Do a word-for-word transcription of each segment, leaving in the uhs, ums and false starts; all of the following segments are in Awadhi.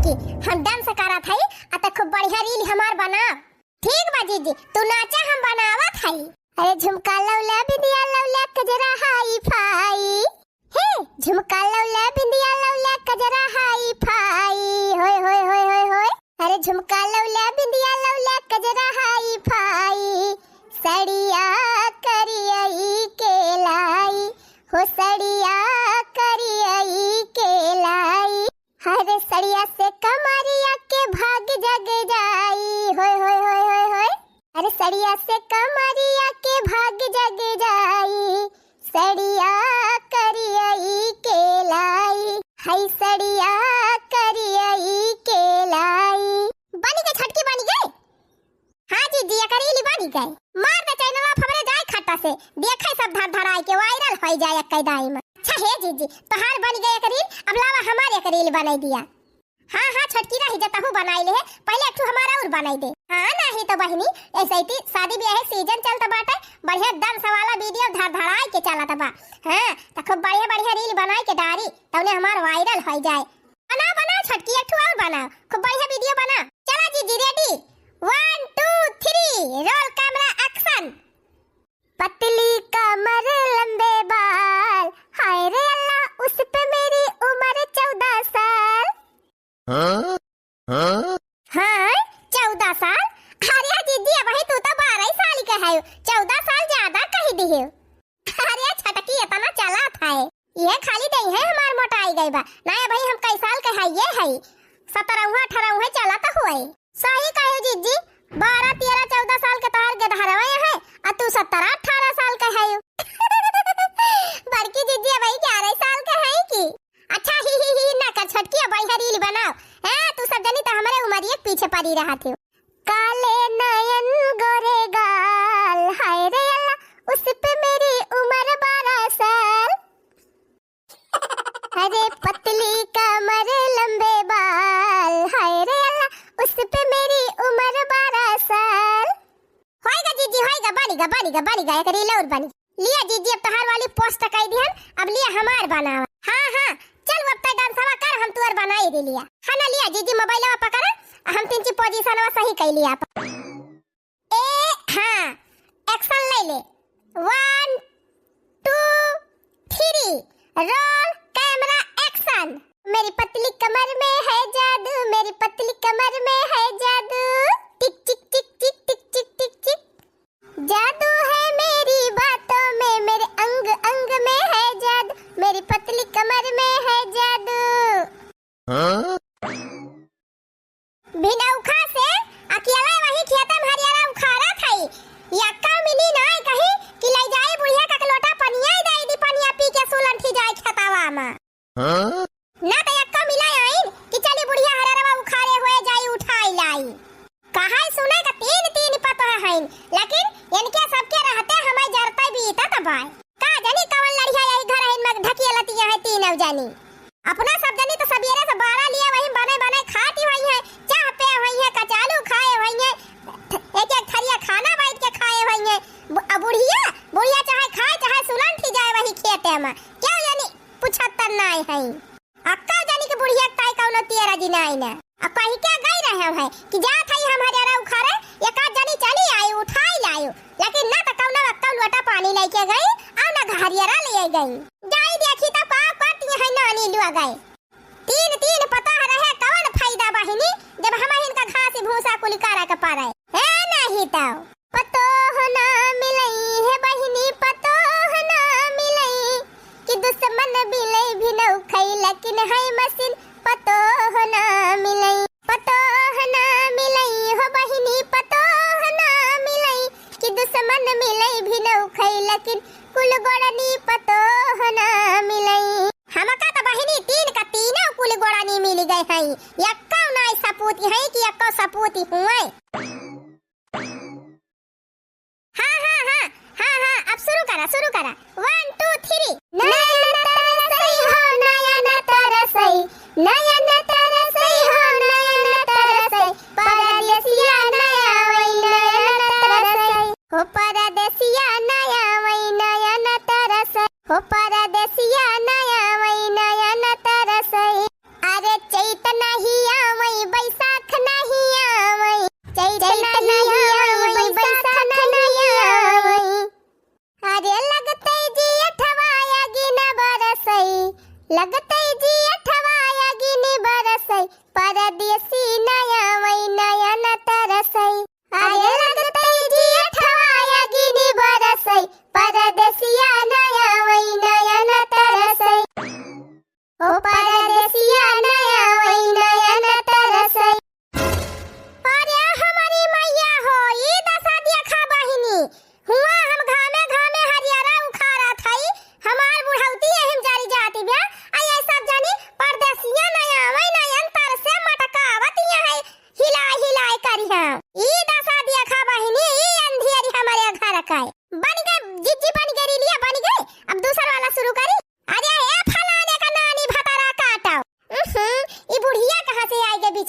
छोटकी, हम dance करत हई, आ त खूब बढ़िया reel हमार बनाव। ठीक बा जीजी, तू नाचा, हम बनावत हई। अरे झुमका लौला, बिंदिया लौला, कजरा हाई फाई। हे, झुमका लौला, बिंदिया लौला, कजरा हाई फाई। होय, होय, होय, होय, होय। अरे झुमका लौला, बिंदिया लौला, कजरा हाई फाई। सड़िया करियई के लाई, हो सड़िया करियई के लाई। हरे सड़िया से कमरिया के भाग जग जाई, होय, होय, होय, होय, होय। अरे सड़िया से कमरिया के भाग जग जाई, सड़िया करियई के लाई, हई सड़िया करियई के लाई। बनी गई छोटकी, बनी गई। हाँ जीजी, एकर reel बनी गई। मार दे channel off हमरे जाए खट्टा से, देखे सब धड़ धड़ाई के viral होई जाए एक दाई में। अच्छा हे जीजी, तोहार बनी गई एक reel, अब लावा हमार एक reel बनाई दिया। हाँ, हाँ, छोटकी रही जा, तहू बनाई ले, पहले एक ठो हमार और बनाई दे। हाँ, नाही तो बहिनी, ऐसे ही शादी ब्याह season चलत बाटे, बढ़िया dance वाला video धड़ धड़ाई के चलत बा। हाँ, तो खूब बढ़िया बढ़िया reel बनाई के डारी, तौने हमार viral होई जाए। बनाओ, बनाओ छोटकी, एक ठो और बनाओ, खूब बढ़िया video बनाओ। चला जीजी, ready, one, two, three, roll camera, action। पतली कमर, लंबे बाल, हाय रे अल्लाह, उस पे मेरी उम्र चौदह साल। हाँ? हाँ? हाँ, चौदह साल? अरे जीजी, अबही तू तो बारह साल के है, चौदह साल ज्यादा कही दिहे। अरे छोटकी, इतना चलत है, ये खाली देहिये हमार मोटाई गई बा। ना अबही हम कई साल के है, ये है सतरहुआ अठारहुआ चलत हुए। सही कहे जीजी, बारह, तेरह, चौदह साल के तोहार गेदहरवा है, आ तू सतरह अठारह साल के है। बड़की जीजी अबही ग्यारह साल के है की? अच्छा, ही, ही, ही, ना कर छोटकी, अब बढ़िया reel बनाओ। हैं, तू सब जनी तो हमरे उमरिये के पीछे पड़ी रहत हो। काले नयन गोरे गाल, हाय रे अल्लाह, उस पे मेरी उम्र बारह साल। अरे पतली कमर लंबे बाल, हाय रे अल्लाह, उस पे मेरी उम्र बारह साल। होइगा जीजी, होइगा, बनिगा, बनिगा, बनिगा, एक reel और बनी। लिया जीजी, अब तोहार वाली post कई दिहन, अब लिया हमार बनावा। हाँ, हाँ, चल अब तै danceवा कर, हम तुअर बनाई दे लिया। हाँ ना, लिया जीजी, mobileवा पकड़ा, हम तीन ची positionवा सही कई लिया अपन। ए, हाँ, action ले ले। One, two, three, roll camera, action। मेरी पतली कमर में है जादू, मेरी पतली कमर में है जादू। टिक, टिक, टिक, टिक, टिक, टिक, टिक, टिक। जादू है मेरी बातों में, मेरे अंग अंग में है जादू, मेरी पतली कमर में है जादू। हाँ? भिनौखा से अकेले वही खेते में हरियरा उखाड़त हई। यक्का मिली नाय कहीं कि ले जाई बुढ़िया का एक लोटा पनिया ही दे दी, पनिया पी के सुलंठी जाए खेतवा में। हाँ? ना तो यक्का मिला आइन कि चली बुढ़िया हरियरवा उखाड़े हुए जाई उठाई लाई। कहाई सुने का तीन तीन पतोह हईन, लेकिन इनके सबके रहते हमें जरते बीतत बाय। का जानी कवन लड़िया यही घर हईन में ढकियलतिया है तीनों जानी। अपना सब जनी तो सबेरे से बारा लिया वही बने बने खाती हुई है, चाह पे हुई है, कचालू खाए हुई है, एक एक थरिया खाना बैठ के खाए हुई है। बु-, आ बुढ़िया, बुढ़िया चाहे खाए चाहे सुलंठी जाए वही खेते में, क्यों जानी पूछत तर नाय है। अक्का जानी के बुढ़िया के ताई कौनो तेरा जी नाय ना। अब कहीं क्या गई रहे हैं कि जात हई हम हरियरा उखाड़े, एक आध जनी चली आई, उठाई लायो, लेकिन ना तो कौनो अक्का लोटा पानी लेके गई, और ना हरियरा ले गई। जाई देखी तो का करती है नानी लुआ गए। तीन तीन पतोह रहे, कवन फायदा बहिनी, जब हमहिन का घास भूसा कुल करे के पड़े। हे नहीं तो। पतोह ना मिलई हे बहिनी, पतोह ना मिलई, कि दुश्मन बिलई भी नौ खई, लेकिन है मशीन पतोह ना मिलई। पतोह ना मिलई हो बहिनी, पतोह ना मिलई, कि दुश्मन मिलई भी नौ खई, लेकिन कुल गोड़नी पतोह ना मिलई। हमका तो बहिनी तीन का तीनों कुल गोड़नी मिल गए हैं, यक्को नाय सपूती हैं कि यक्को सपूती हुए। हाँ, हाँ, हाँ, हाँ, हाँ, अब शुरू करा, शुरू करा। One, two, three। नयन तरसई हो, नयन तरसई, नयन तरसई हो, नयन तरसई, परदेसिया नया वई, नयन तरसई। हो परदेसिया नया वई, नयन तरसई। हो परदेसिया नया वई, नयन तरसई। अरे चैत नहीं आव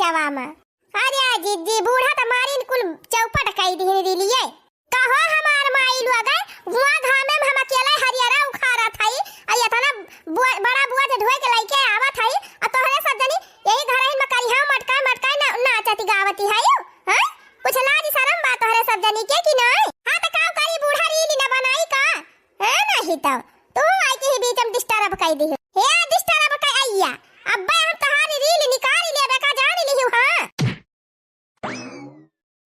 तवा में। अरे जिज्जी, बूढ़ा त मारिन कुल चौपट कई दिहिन रीलिए। कहो हमार माई लोग, हुआ घामे में हम अकेले हरियरा उखाड़त हई, आ एतना बो-, बड़ा बोझ ढोए के लइके आवत हई, आ तोहरे सब जनी यही घरहिन में करिहा मटकाए मटकाए ना-, नाचती गावती हई, हैं? कुछ लाज शरम बा तोहरे सब जनी के कि नहीं? हाँ त का करी, बूढ़ा रील न बनाई का? हैं, नहीं त तू आई के ही बीच में disturb कई दिहू। हे disturb कई अइया, अब्बे हम तोहारी रील निकाल लेबे का, जान लिहू, हाँ?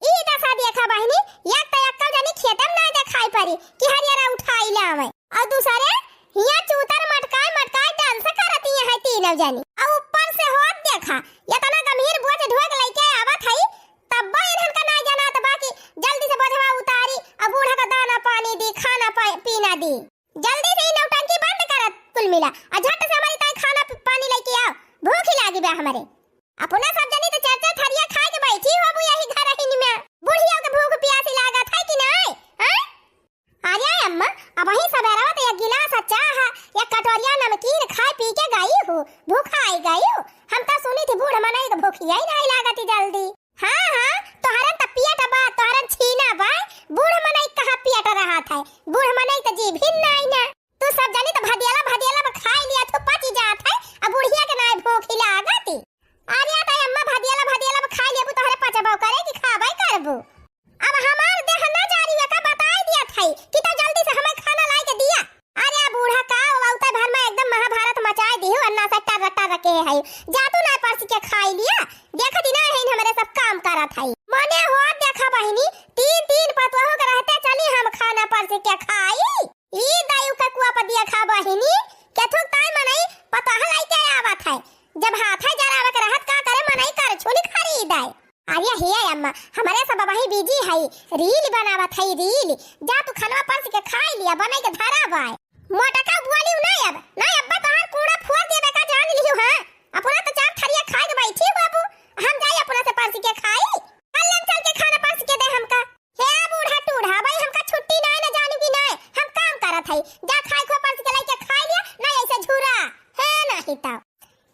ई दशा देखा बहिनी, एक त एक्को जनी खेते में ना देखाई पड़ी कि हरियरा उठाई लावे, और दूसरे हिया चूतर मटकाए मटकाए dance करती है तीनों जनी, और ऊपर से होत देखा एतना गंभीर बोझ ढोए के लइके आवत हई, तब्बो इन्हन का ना जनात बा कि जल्दी से बोझवा उतारी, और बूढ़ा का दाना पानी दी, खाना पा-, पीना दी। जल्दी से ई नौटंकी बंद करत कुल मिला, आ झट से हमारी ताई खाना प-, पानी लइके आओ, भूख ही लागी बा हमरे। अपना सब जनी तो चार चार थरिया खाए के बैठी होबू यही घरहिन में। बुढ़िया के भूख प्यासी लागत है कि नहीं? हैं? अरे अम्मा, अबहीं सबेरवा तो एक गिलास चाह, एक कटोरिया नमकीन खाए पी के गई हू, भूखाई गई हू। हम तो सुनी थी बूढ़ मनई के भूखिया ही नहीं लागती जल्दी। हाँ, हाँ, तोहरन त पियट बा, तोहरन छीना बा, बूढ़ मनई कहाँ पियट रहत है, बूढ़ मनई त जीभिन नाई ना। तू सब जनी त भदियला भदियला में खाई लिया, तू पची जात है, अब बुढ़िया के नाई भूखी लागती। अरे त अम्मा, भदियला भदियला में खाई लेबू, तोहरे पचबो करे कि खाबे करबू? अब हमार देह ना जारी है का, बताई दिया था कि तो जल्दी से हमें खाना लाई के दिया। अरे बूढ़ा का, वो उतै भर में एकदम महाभारत मचाए दिहु, अन्ना से टर टर के है। जा तू ना परस के खाई लिया, देखत ही ना है हमरे सब काम करत है। मने हो देखा बहिनी, तीन तीन पतोह के रहते चली हम खाना परस के खाई। ई दायु के कुआ पर देखा बहिनी, केथुक ताई मनई पतोह लाई के आवत है। जब हाथे जरावे के रहत का करे मनई कर छुली खरीद आए। अरे हे अम्मा, हमरे सब वही busy है, reel बनावत है reel। जा तू खाना परस के खाई लिया, बनाई के धरा बाय। मोटका बोली ना अब, ना अब्बा तोहार कूड़ा फोड़ देबे का जान लिहू, हाँ? अपना तो चार थरिया खाए के बैठी हो बाबू, हम जाई अपना से परस के खाई। कल हम चल के खाना परस के दे हमका। हे बूढ़ा टूढ़ा, भाई हमका छुट्टी ना है ना जानू की ना है, हम काम करत है। जा खाए खो परस के लेके खाई लिया, ना ऐसे झूरा। है नहीं तो।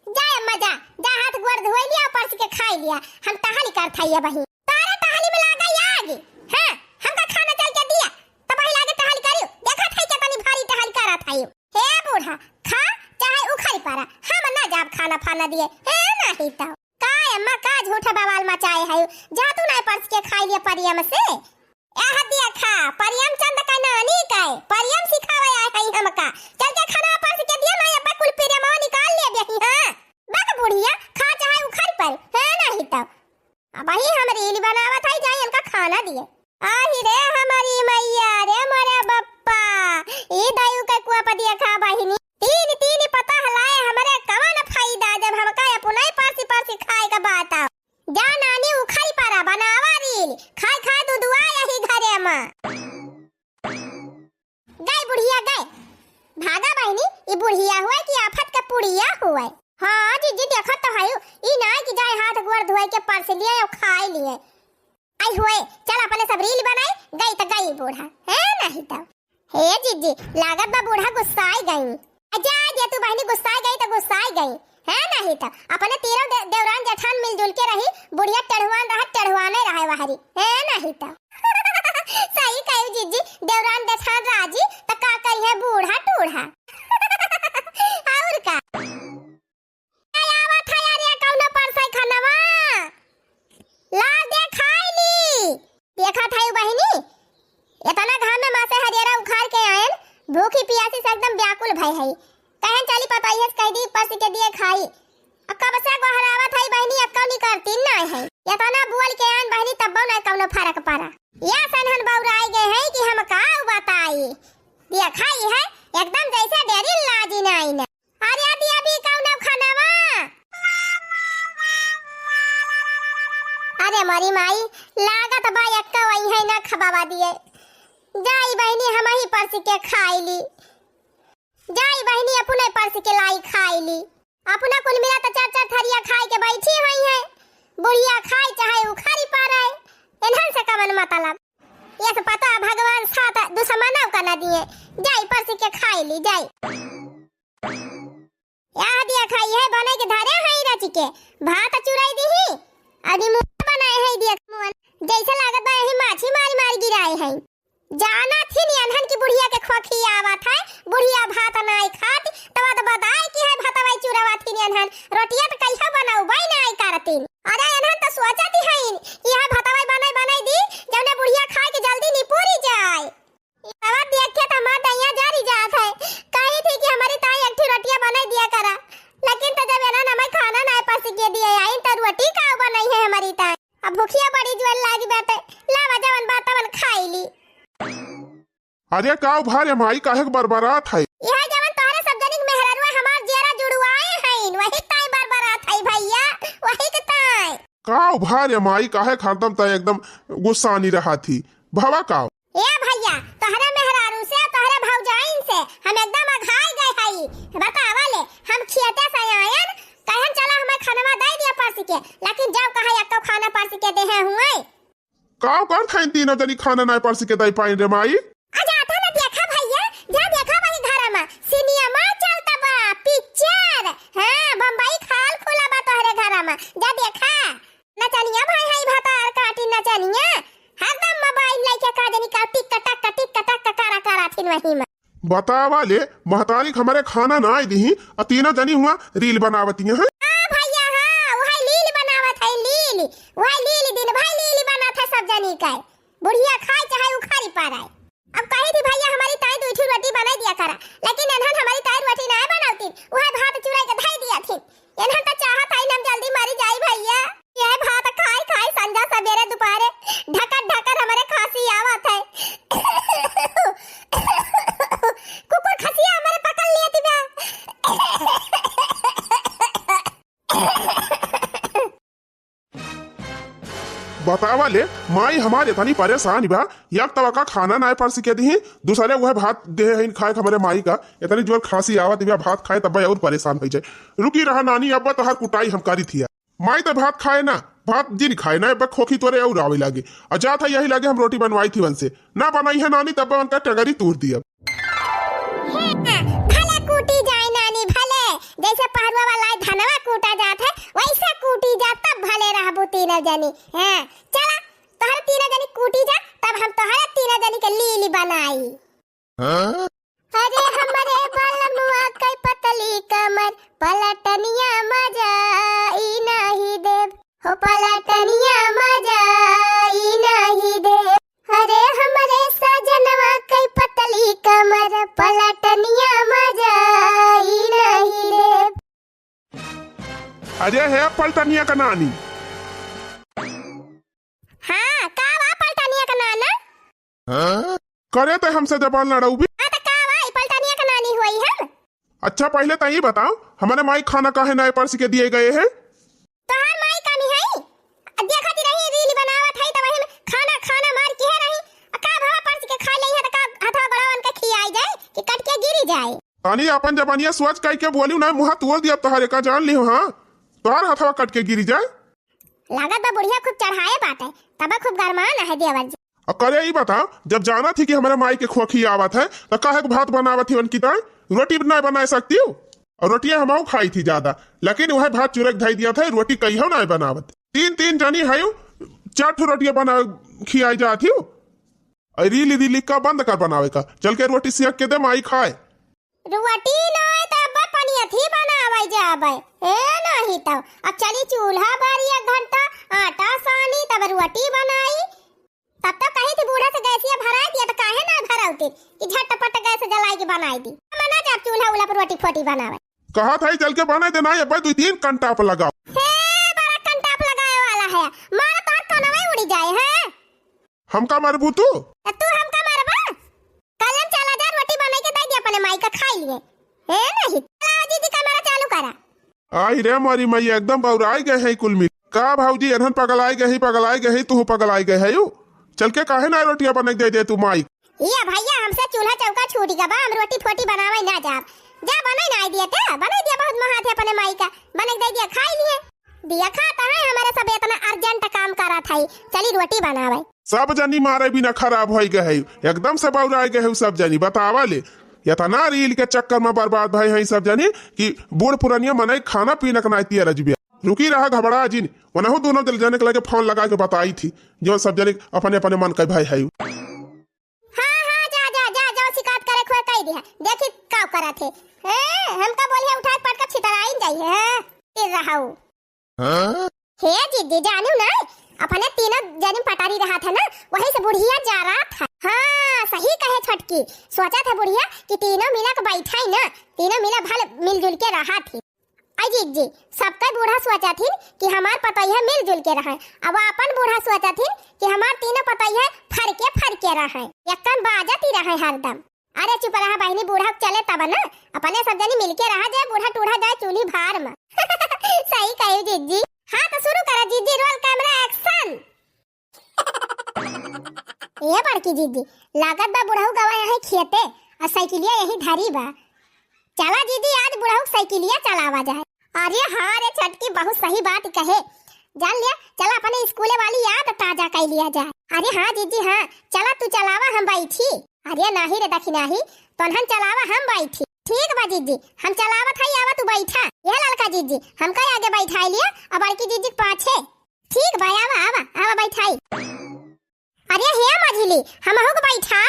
जा अम्मा जा, जा हाथ गोड़ धोई लिया, परस के खाई लिया। हम टहल करत है ये बही। तारे टहली में लागा आग। हाँ, हमका खाना चल के दिया। तब वही लागे टहल करियो। देखत है के तनी भारी टहल करत है। हे बूढ़ा, खा चाहे उखड़ पड़ा, हम ना जाब खाना फाना दिए। है नहीं तो। का अम्मा, का झूठा बवाल मचाए है? जा तू ना परस के खाई लिया परियम से। आह देखा, परियम चंद का नानी का है, परियम सिखावे आए है हमका। चल के खाना परस के दिया ना, अब्बा कुल पिरियमवा निकाल ले बेही, हाँ। बक बुढ़िया, खा चाहे उखड़ पर, है नहीं तो। अबही हम reel बनावत है, जाई इनका खाना दिए। आही रे हमारी मैया रे मोरे बप्पा, ई दायु के कुआ पर देखा बहिनी, तीन तीन पतोह लाए हमरे कवन फायदा, जब हमका अपने परसी परसी खाए का बात आओ। जा नानी उखड़ी परा, बनावा reel, खाए खाए दुधुआ यही घरे में। गई बुढ़िया गई। भागा बहिनी, ई बुढ़िया हुए कि आफत के पुड़िया हुए। हाँ जिज्जी, देखत तो हयू, ई ना कि जाए हाथ गोड़ धोए के परस लिए और खाए लिए। आई हुए, चल अपने सब reel बनाए, गई तो गई बूढ़ा, है नहीं तो। हे जिज्जी, लागत बा बूढ़ा गुस्साई गई। अच्छा, जे तू बहिनी गुस्साई गई तो गुस्साई गई, है नहीं तो। अपने तीनों दे-, देवरान जेठान मिलजुल के रही, बुढ़िया टेढ़ुआन रहा, टेढ़ुआने रहे वहरी, है नहीं तो। सही कही जिज्जी, देवरान जेठान राजी तो का करी है बूढ़ा टूढ़ा। और का? आवत है यार, ये कौनो परसै खनवा? ला दे खाई ली। देखत है बहिनी, इतना घाम में मासे हरियरा उखाड़ के आयन, भूखी पियासी से एकदम व्याकुल भय है। कहन चली पतोहिया से कह दी परस के दिए खाई। अब कब से गोहरावत है बहिनी, अब कौनी करती ना है। इतना बोल के आयन बहिनी, तब्बो ना कौनो फर्क पड़ा। ये सनहन बौराई गए है कि हम का बताई। देखा ही है, एकदम जैसे डेरी लाजी ना आई ना। अरे अभी अभी कौनो खनवा? अरे मोरी माई, लागत बा एक्का वही है ना खबावा दिए। जाई बहिनी हम ही परस के खाई ली। जाई बहिनी अपने परस के लाई खाई ली। अपना कुल मिला तो चार चार थरिया खाई के बैठी हुई है। बुढ़िया खाई चाहे उखाड़ी पारे, इन्हन से कवन मतलब? ये से पता भगवान साथ दुश्मनों का न दिए। जाई परस के खाई ली, जाई। या दिया खाई है बने के धरे है रच के। भात चुराई दीही, निमोना बनाए है, देख मोहन, जैसे लागत बा यही माछी मारी मारी गिराए है। जाना थी नी अनहन की बुढ़िया के खोखी आवत है, बुढ़िया भात नाई खात, तब तो बताए कि है भतवाई चुरावा थी नी अनहन, रोटिया तो कैसे बनाऊ बाई नाई करतीन। अरे अनहन तो सोचत ही है कि यह भतवाई बनाई बनाई दी, जौने बुढ़िया खाए के जल्दी निपुरी जाए। ई तवा देख के त हमार दहिया जरी जात है। कही थी कि हमरी ताई एक ठो रोटिया बनाई दिया करा, लेकिन त जब एनहन हमें खाना नाय परसी के दिए आइन, त रोटी का बनाई है हमरी ताई? अब भुखिया बड़ी जोर लागी बाटे, लावा जवन बा तवन खाई ली। अरे का भा रे माई, काहे के बरबरात है? यह जवन तोहरे सब जनिक मेहररुआ हमार जेरा जुड़वाए हैं, वही ताई बरबरात है भैया, वही के ताई। का भा रे माई, काहे के हरदम तय एकदम गुस्सानी रहा थी? भवा का? ए भैया, तोहरे मेहरारू से, तोहरे भौजाइन से हम एकदम अघाई गए हई। बतावा ले, हम खियते से आयन, कहन चला हमें खनवा दे दिया परसी के, लेकिन जब कहा एको खाना परसी के देहे हुए। का कर खाइन तीनों जनी खाना नाय परसी के दे पाइन रे माई? आ जाता ना देखा भैया, जा देखा वही घर में सिनेमा चलता बा, पिक्चर। हाँ, बम्बई खाल खुला बा तोहरे घर में, जा देखा। नचनिया भाई हई भतार काटी नचनिया, हरदम मोबाइल लेके का जनी का टिक टक टिक टक करा करा थिन वही में। बतावा ले, महतारी के हमरे खाना नाय दिही, आ तीनों जनी हुआ रील बनावती हैं। हाँ भैया, हाँ, वही लील बनावत है, लील, वही लील दिन भाई लील बनात है सब जनी का, बुढ़िया खाए चाहे उखारी पाराए। अब कही थी भैया हमरी ताई दुई ठो रोटी बनाई दिया करा, लेकिन एनहन हमरी ताई रोटी नाय बनौती, वह भात चुराई के धई दिया थी। एनहन तो चाहत है हम जल्दी मरी जाई भैया। यह भात खाई खाई संझा सबेरे दुपहरे ढकर ढकर हमरे खांसी आवत है। कुकुर खसिया हमरे पकड़ लिए थी बा। बतावा ले, माई हमार इतनी परेशान बा, एक तवा का खाना नाय परसी के दिही, दूसरे वह भात देहे हईन खाए के हमरे माई का, इतनी जोर खांसी आवत बा, भात खाए तब और परेशान हो जाए। रुकी रहा नानी, अब तोहार कुटाई हम करी थिया। माई तो भात खाए ना, भात जिन खाए ना, अब खोखी तोरे और आवे लागे। और जात है यही लागे हम रोटी बनवाई थी वनसे, ना बनाई है नानी, तब उनका टंगरी तूर दिया। भले कूटी जाए नानी, भले जैसे पहरुआ वाला धनवा कूटा जात है, वैसे कूटी जा, तब भले रहबू तीनों जनी। हाँ, चला, तोहरे तीनों जनी कूटी जा, तब हम तोहरे तीनों जनी के लीली बनाई। हाँ? अरे हमरे बलमुआ के पतली कमर, पलटनिया मजा ई नाही देब, हो पलटनिया मजा ई नाही देब। अरे हमरे सजनवा के पतली कमर, पलटनिया मजा ई नाही देब। अरे हे पलटनिया का नानी। हाँ, का बा पलटनिया का नाना? हाँ? करे ते हमसे जबान लड़ाऊ भी? हाँ, तो का बा, ई पलटनिया का नानी हुई हम? अच्छा, पहले तो ये बताओ, हमारे माई खाना काहे नाय परसी के दिए गए हैं? तोहार माई कानी है? आ देखत ही रही, रील बनावत है, तो वही में खाना, खाना मार के है रही। आ का भवा परसी के खा ले है, तो का हथवा गोड़वा उनके खियाई जाए कि कट के गिरी जाए? तानी अपन जबानिया सोच कई के बोलियो ना, मुँह तोड़ दिया तोहरे का जान लियो, हाँ? तोहार हथवा कट के गिरी जाए। लागत बा बुढ़िया खूब चढ़ाए बाटे, तब खूब गरमान है देवर जी। आ करे ई बता, जब जाना थी कि हमारे माई के खोखी आवत है, तो काहे के भात बनावत ही उनकी ताई? रोटी ना बना सकती हो? और रोटियां हमहू खाई थी ज्यादा, लेकिन वह भात चुरक धई दिया था, रोटी कहियो ना बनावत। तीन तीन जनी है, चार ठो रोटियां बना खियाई जात ही। और रील रील का बंद कर बनावे का, चल के रोटी सियक के दे माई खाए। रोटी ना है तो अब्बा पनियथी बनावे जावे। ए नहीं तो अब चली चूल्हा बारी एक घंटा, आटा सानी, तब रोटी बनाई। तब तो कही थी बूढ़ा से गैसिया भराई दिया, तो काहे ना भराउती कि झटपट गैस जलाई के बनाई दी। हम ना जाब चूल्हा उल्हा पर रोटी फोटी बनावे। कहा था चल के बनाई दे ना, ये भाई दो तीन कंटाप लगाओ। हे बड़ा कंटाप लगाए वाला है, मारा तोहर कनवे उड़ी जाए है। हमका मारबू तू? त तू हमका मारबा? कल हम चला जा, रोटी बनाई के दे दे अपने माई का खाई लिए। हे नहीं, चला दीदी, कैमरा चालू करा। आई रे मोरी मैया, एकदम बौराई गए हैं कुल मिल। का भौजी, एनहन पगलाई गई, पगलाई गई, तू पगलाई गए है यू? चल के काहे ना रोटियां बना के दे दे तू माई? ये भैया, हमसे चूल्हा चौका छूट गया बा, हम रोटी फोटी बनावे ना जाब। जा बनाई ना आई दिए ते, बनाई दिया बहुत महाथे अपने माई का, बना के दे दिया, खाई लिए। दिया खाता है, हमारे सब इतना अर्जेंट काम करा था, चली रोटी बनावे। सब जनी मारे बिना खराब होई गए है, एकदम से बौराई गए है सब जनी। बतावा ले, इतना रील के चक्कर में बर्बाद भई है सब जनी कि बूढ़ पुरानिया मनई खाना पीना के नाई तिया रजबिया। रुकी रहा, घबरा जिन, वनहु दोनों जन-, जने के लगे फोन लगा के बताई थी, जौन सब जने अपने अपने मन के भाई है। हाँ, हाँ, जा, जा, जा, जा, शिकायत करे खोए कह दिया, देखी का करत है। हैं, हमका बोलिया उठा के पटक छितराइन जाई है, हाँ, फिर रहाऊ। हाँ? हे जिज्जी, जानू ना, अपने तीनों जनी पटारी रहत है ना, वही से बुढ़िया जा रहत है। हाँ, सही कहे छोटकी, सोचत है बुढ़िया कि तीनों मिला के बैठा ही ना, तीनों मिला भल मिलजुल के रहत ही। आई जिज्जी, सबका बूढ़ा सोचत हिन कि हमार पतोहिया मिलजुल के रहे, अब अपन बूढ़ा सोचत हिन कि हमार तीनों पतोहिया फरके फरके रहे, यक्कन बाजत ही रहे हरदम। अरे चुप रहा बहिनी, बूढ़ा चले तब ना, अपने सब जनी मिलके रहा जाए, बूढ़ा टूढ़ा जाए चूल्ही भार में। सही कही जिज्जी। हाँ तो शुरू करा जिज्जी, roll camera action। ए बड़की जिज्जी, लागत बा बुढ़ऊ गवा यहाँ खेते, और साइकिलिया यही धरी बा। चला जिज्जी, आज बुढ़ऊ साइकिलिया चलावा जाए। अरे हाँ रे छोटकी, बहुत सही बात कहे। जान लिया, चला अपने स्कूले वाली याद ताजा कर लिया जाए। अरे हाँ जिज्जी हाँ, चला तू चलावा हम बैठी। अरे नाही रे दखिनाही, तोन्हन चलावा हम बैठी। ठीक बा जिज्जी, हम चलावत हई, आवा तू बैठा। यह ललका जिज्जी हमका आगे बैठाई लिया, अब बड़की जिज्जी के पाछे। ठीक बा, आवा, आवा, आवा बैठाई। अरे हे मझिली, हमहू के बैठा।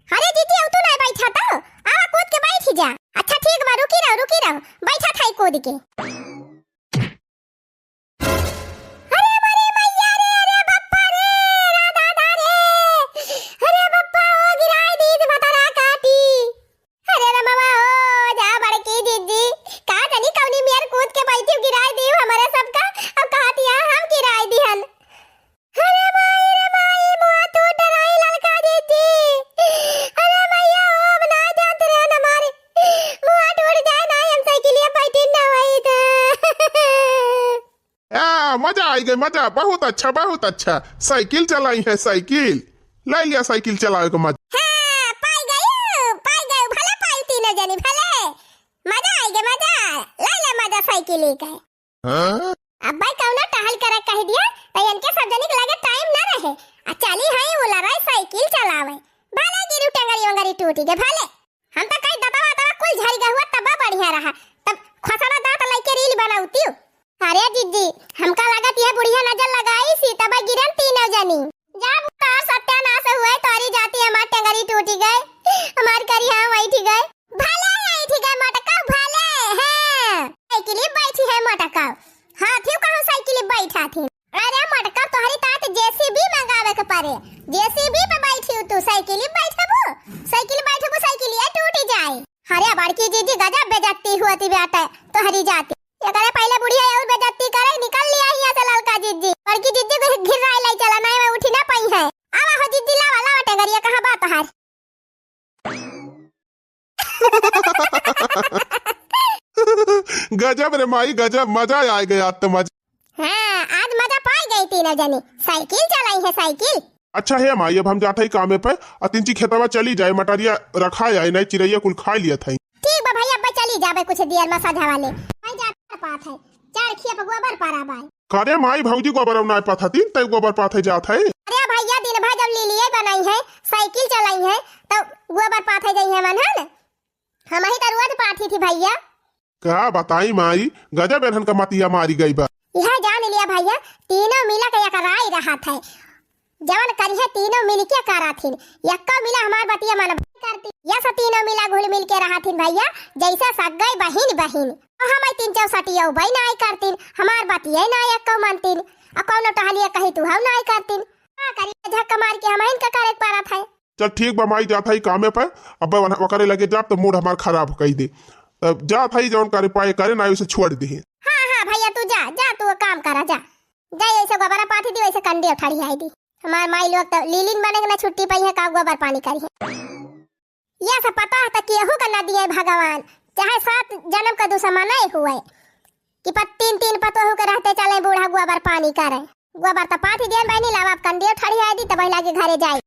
अरे जिज्जी, अब तू नहीं बैठा तो आवा कूद के बैठ जा। अच्छा ठीक बा, रुकी रहो, रुकी रहो, बैठा थाई कूद के। अरे मरे मैया रे, अरे बप्पा रे, रा दादा रे, अरे बप्पा हो, गिराई दीस भतरा काटी। अरे रे मवा हो, जा बड़की जिज्जी, का जानी कौनी मेर कूद के बैठी गिराई दी हमरे सबका, अब कहत या हम गिराई दिहन। अरे माई रे माई, मुआ टूट रही ललका जिज्जी। अरे मैया हो, अब ना जात रहे न मारे, मुआ टूट जाए ना, हम साइकिलिया बैठी ना होई तो। आ, मजा आई गई, मजा, बहुत अच्छा, बहुत अच्छा। साइकिल चलाई है, साइकिल। ले लिया साइकिल चलावे को मजा। हाँ, पाई गई, पाई गई, भले पाई तीनों जनी, भले। मजा आई गई, मजा। ले ले मजा साइकिल ही का। हाँ? अब भाई कौनो टहल करे कह दिया, तो इनके सब जनी के लगे टाइम ना रहे। आ चली है वो लड़ाई साइकिल चलावे। भले गिरू टंगरी वंगरी टूटी गए, भले। हम तो कहीं दतवा दतवा कुल झरी गहुआ तब बढ़िया रहा। तब खसरा दांत लइके रील बनाउती। अरे जिज्जी, हमका लागत यह बुढ़िया नजर लगाई सी, तब गिरन तीनों जनी। जब तोर सत्यानाश हुए, तोरी जाती हमार टंगरी टूटी गए, हमार करी हाँ बैठी गए। भले बैठी गए मटका, भले, हाँ। साइकिल बैठी है मटका। हाँ, थियो कहूँ साइकिल बैठा थी। अरे मटका, तोहरी तात जेसीबी मंगावे के परे। जेसीबी पे बैठी तू, साइकिल बैठबू? साइकिल बैठबू, साइकिल ये टूटी जाए। अरे बड़की जिज्जी, गजब बेइज्जती हुआ थी बेटा, तोहरी जाती। एकरे पहिले बुढ़िया और बेइज्जती करे, निकल लिया हियाँ से ललका जिज्जी। बड़की जिज्जी को घिर्राए लाई चला, नहीं मैं उठी ना पाई है। आवा हो जिज्जी, लावा, लावा टंगरिया, कहाँ बात हार। गजब रे माई, गजब, मजा आ गया आज तो, मजा। हाँ, आज मजा पाई गई तीनों जनी। साइकिल चलाई है, साइकिल। अच्छा हे माई, अब हम जात हई कामे पे, आ तिनची खेतवा चली जाए, मटरिया रखा जाए, नहीं चिरैया कुल खा लिया था। ठीक बा भाई, अब चली जाबे कुछ देर में सझा वाले। भाई जा पात है, चार खिया पे गोबर पारा बाई। करे माई, भौजी गोबर अब नाय पाथतिन, तै गोबर पाथे जात है। अरे भैया, दिन भर जब लीलिये बनाई है, साइकिल चलाई है, तो गोबर पाथे जाई है मन, है न? हम ही तो रोज पाथी थी भैया। का बताई माई, गजब एनहन का मतिया मारी गई बा। यह जान लिया भैया, तीनों मिला के एक राय रहत है, जवन करिहे तीनों मिलके कराथिन, यक्को मिला हमार बतिया मन करती। यस तीनों मिला घुल मिल के रहथिन भैया, जैसे सगई बहिन बहिन। और हम तीन चौसठिया उबई ना आई करतीन, हमार बतिया ना यक्को मानतीन। और कौनो टहलिया कही तू हव ना आई करतीन। का करी, झक्का मार के हम इनका करे के पड़त है। चल ठीक बा माई, जात हई कामे पे, अब वह-, वकरे लगे जाब तो मूड हमार खराब कई दे। तब जात हई जौन करे पाए करे ना, उसे छोड़ दे। हाँ, हाँ भैया, तू जा, जा, तू काम करा, जा। जा, ऐसे गोबरा पाथी दी, वैसे कंडे उठाड़ी आई दी। हमार माई लोग तो लीलिन बने के ना छुट्टी पाई है, का गोबर पानी करी है। यह सब पता है तो केहू का ना दिए भगवान, चाहे सात जन्म का दुश्मन नहीं हुए, कि पत-, तीन, तीन पतोहू के रहते चले बूढ़ा गोबर पानी करे। गोबर तो पाथी दिए बहनी, लावा आप कंडे उठाड़ी आई दी, तब लागे घरे जाई।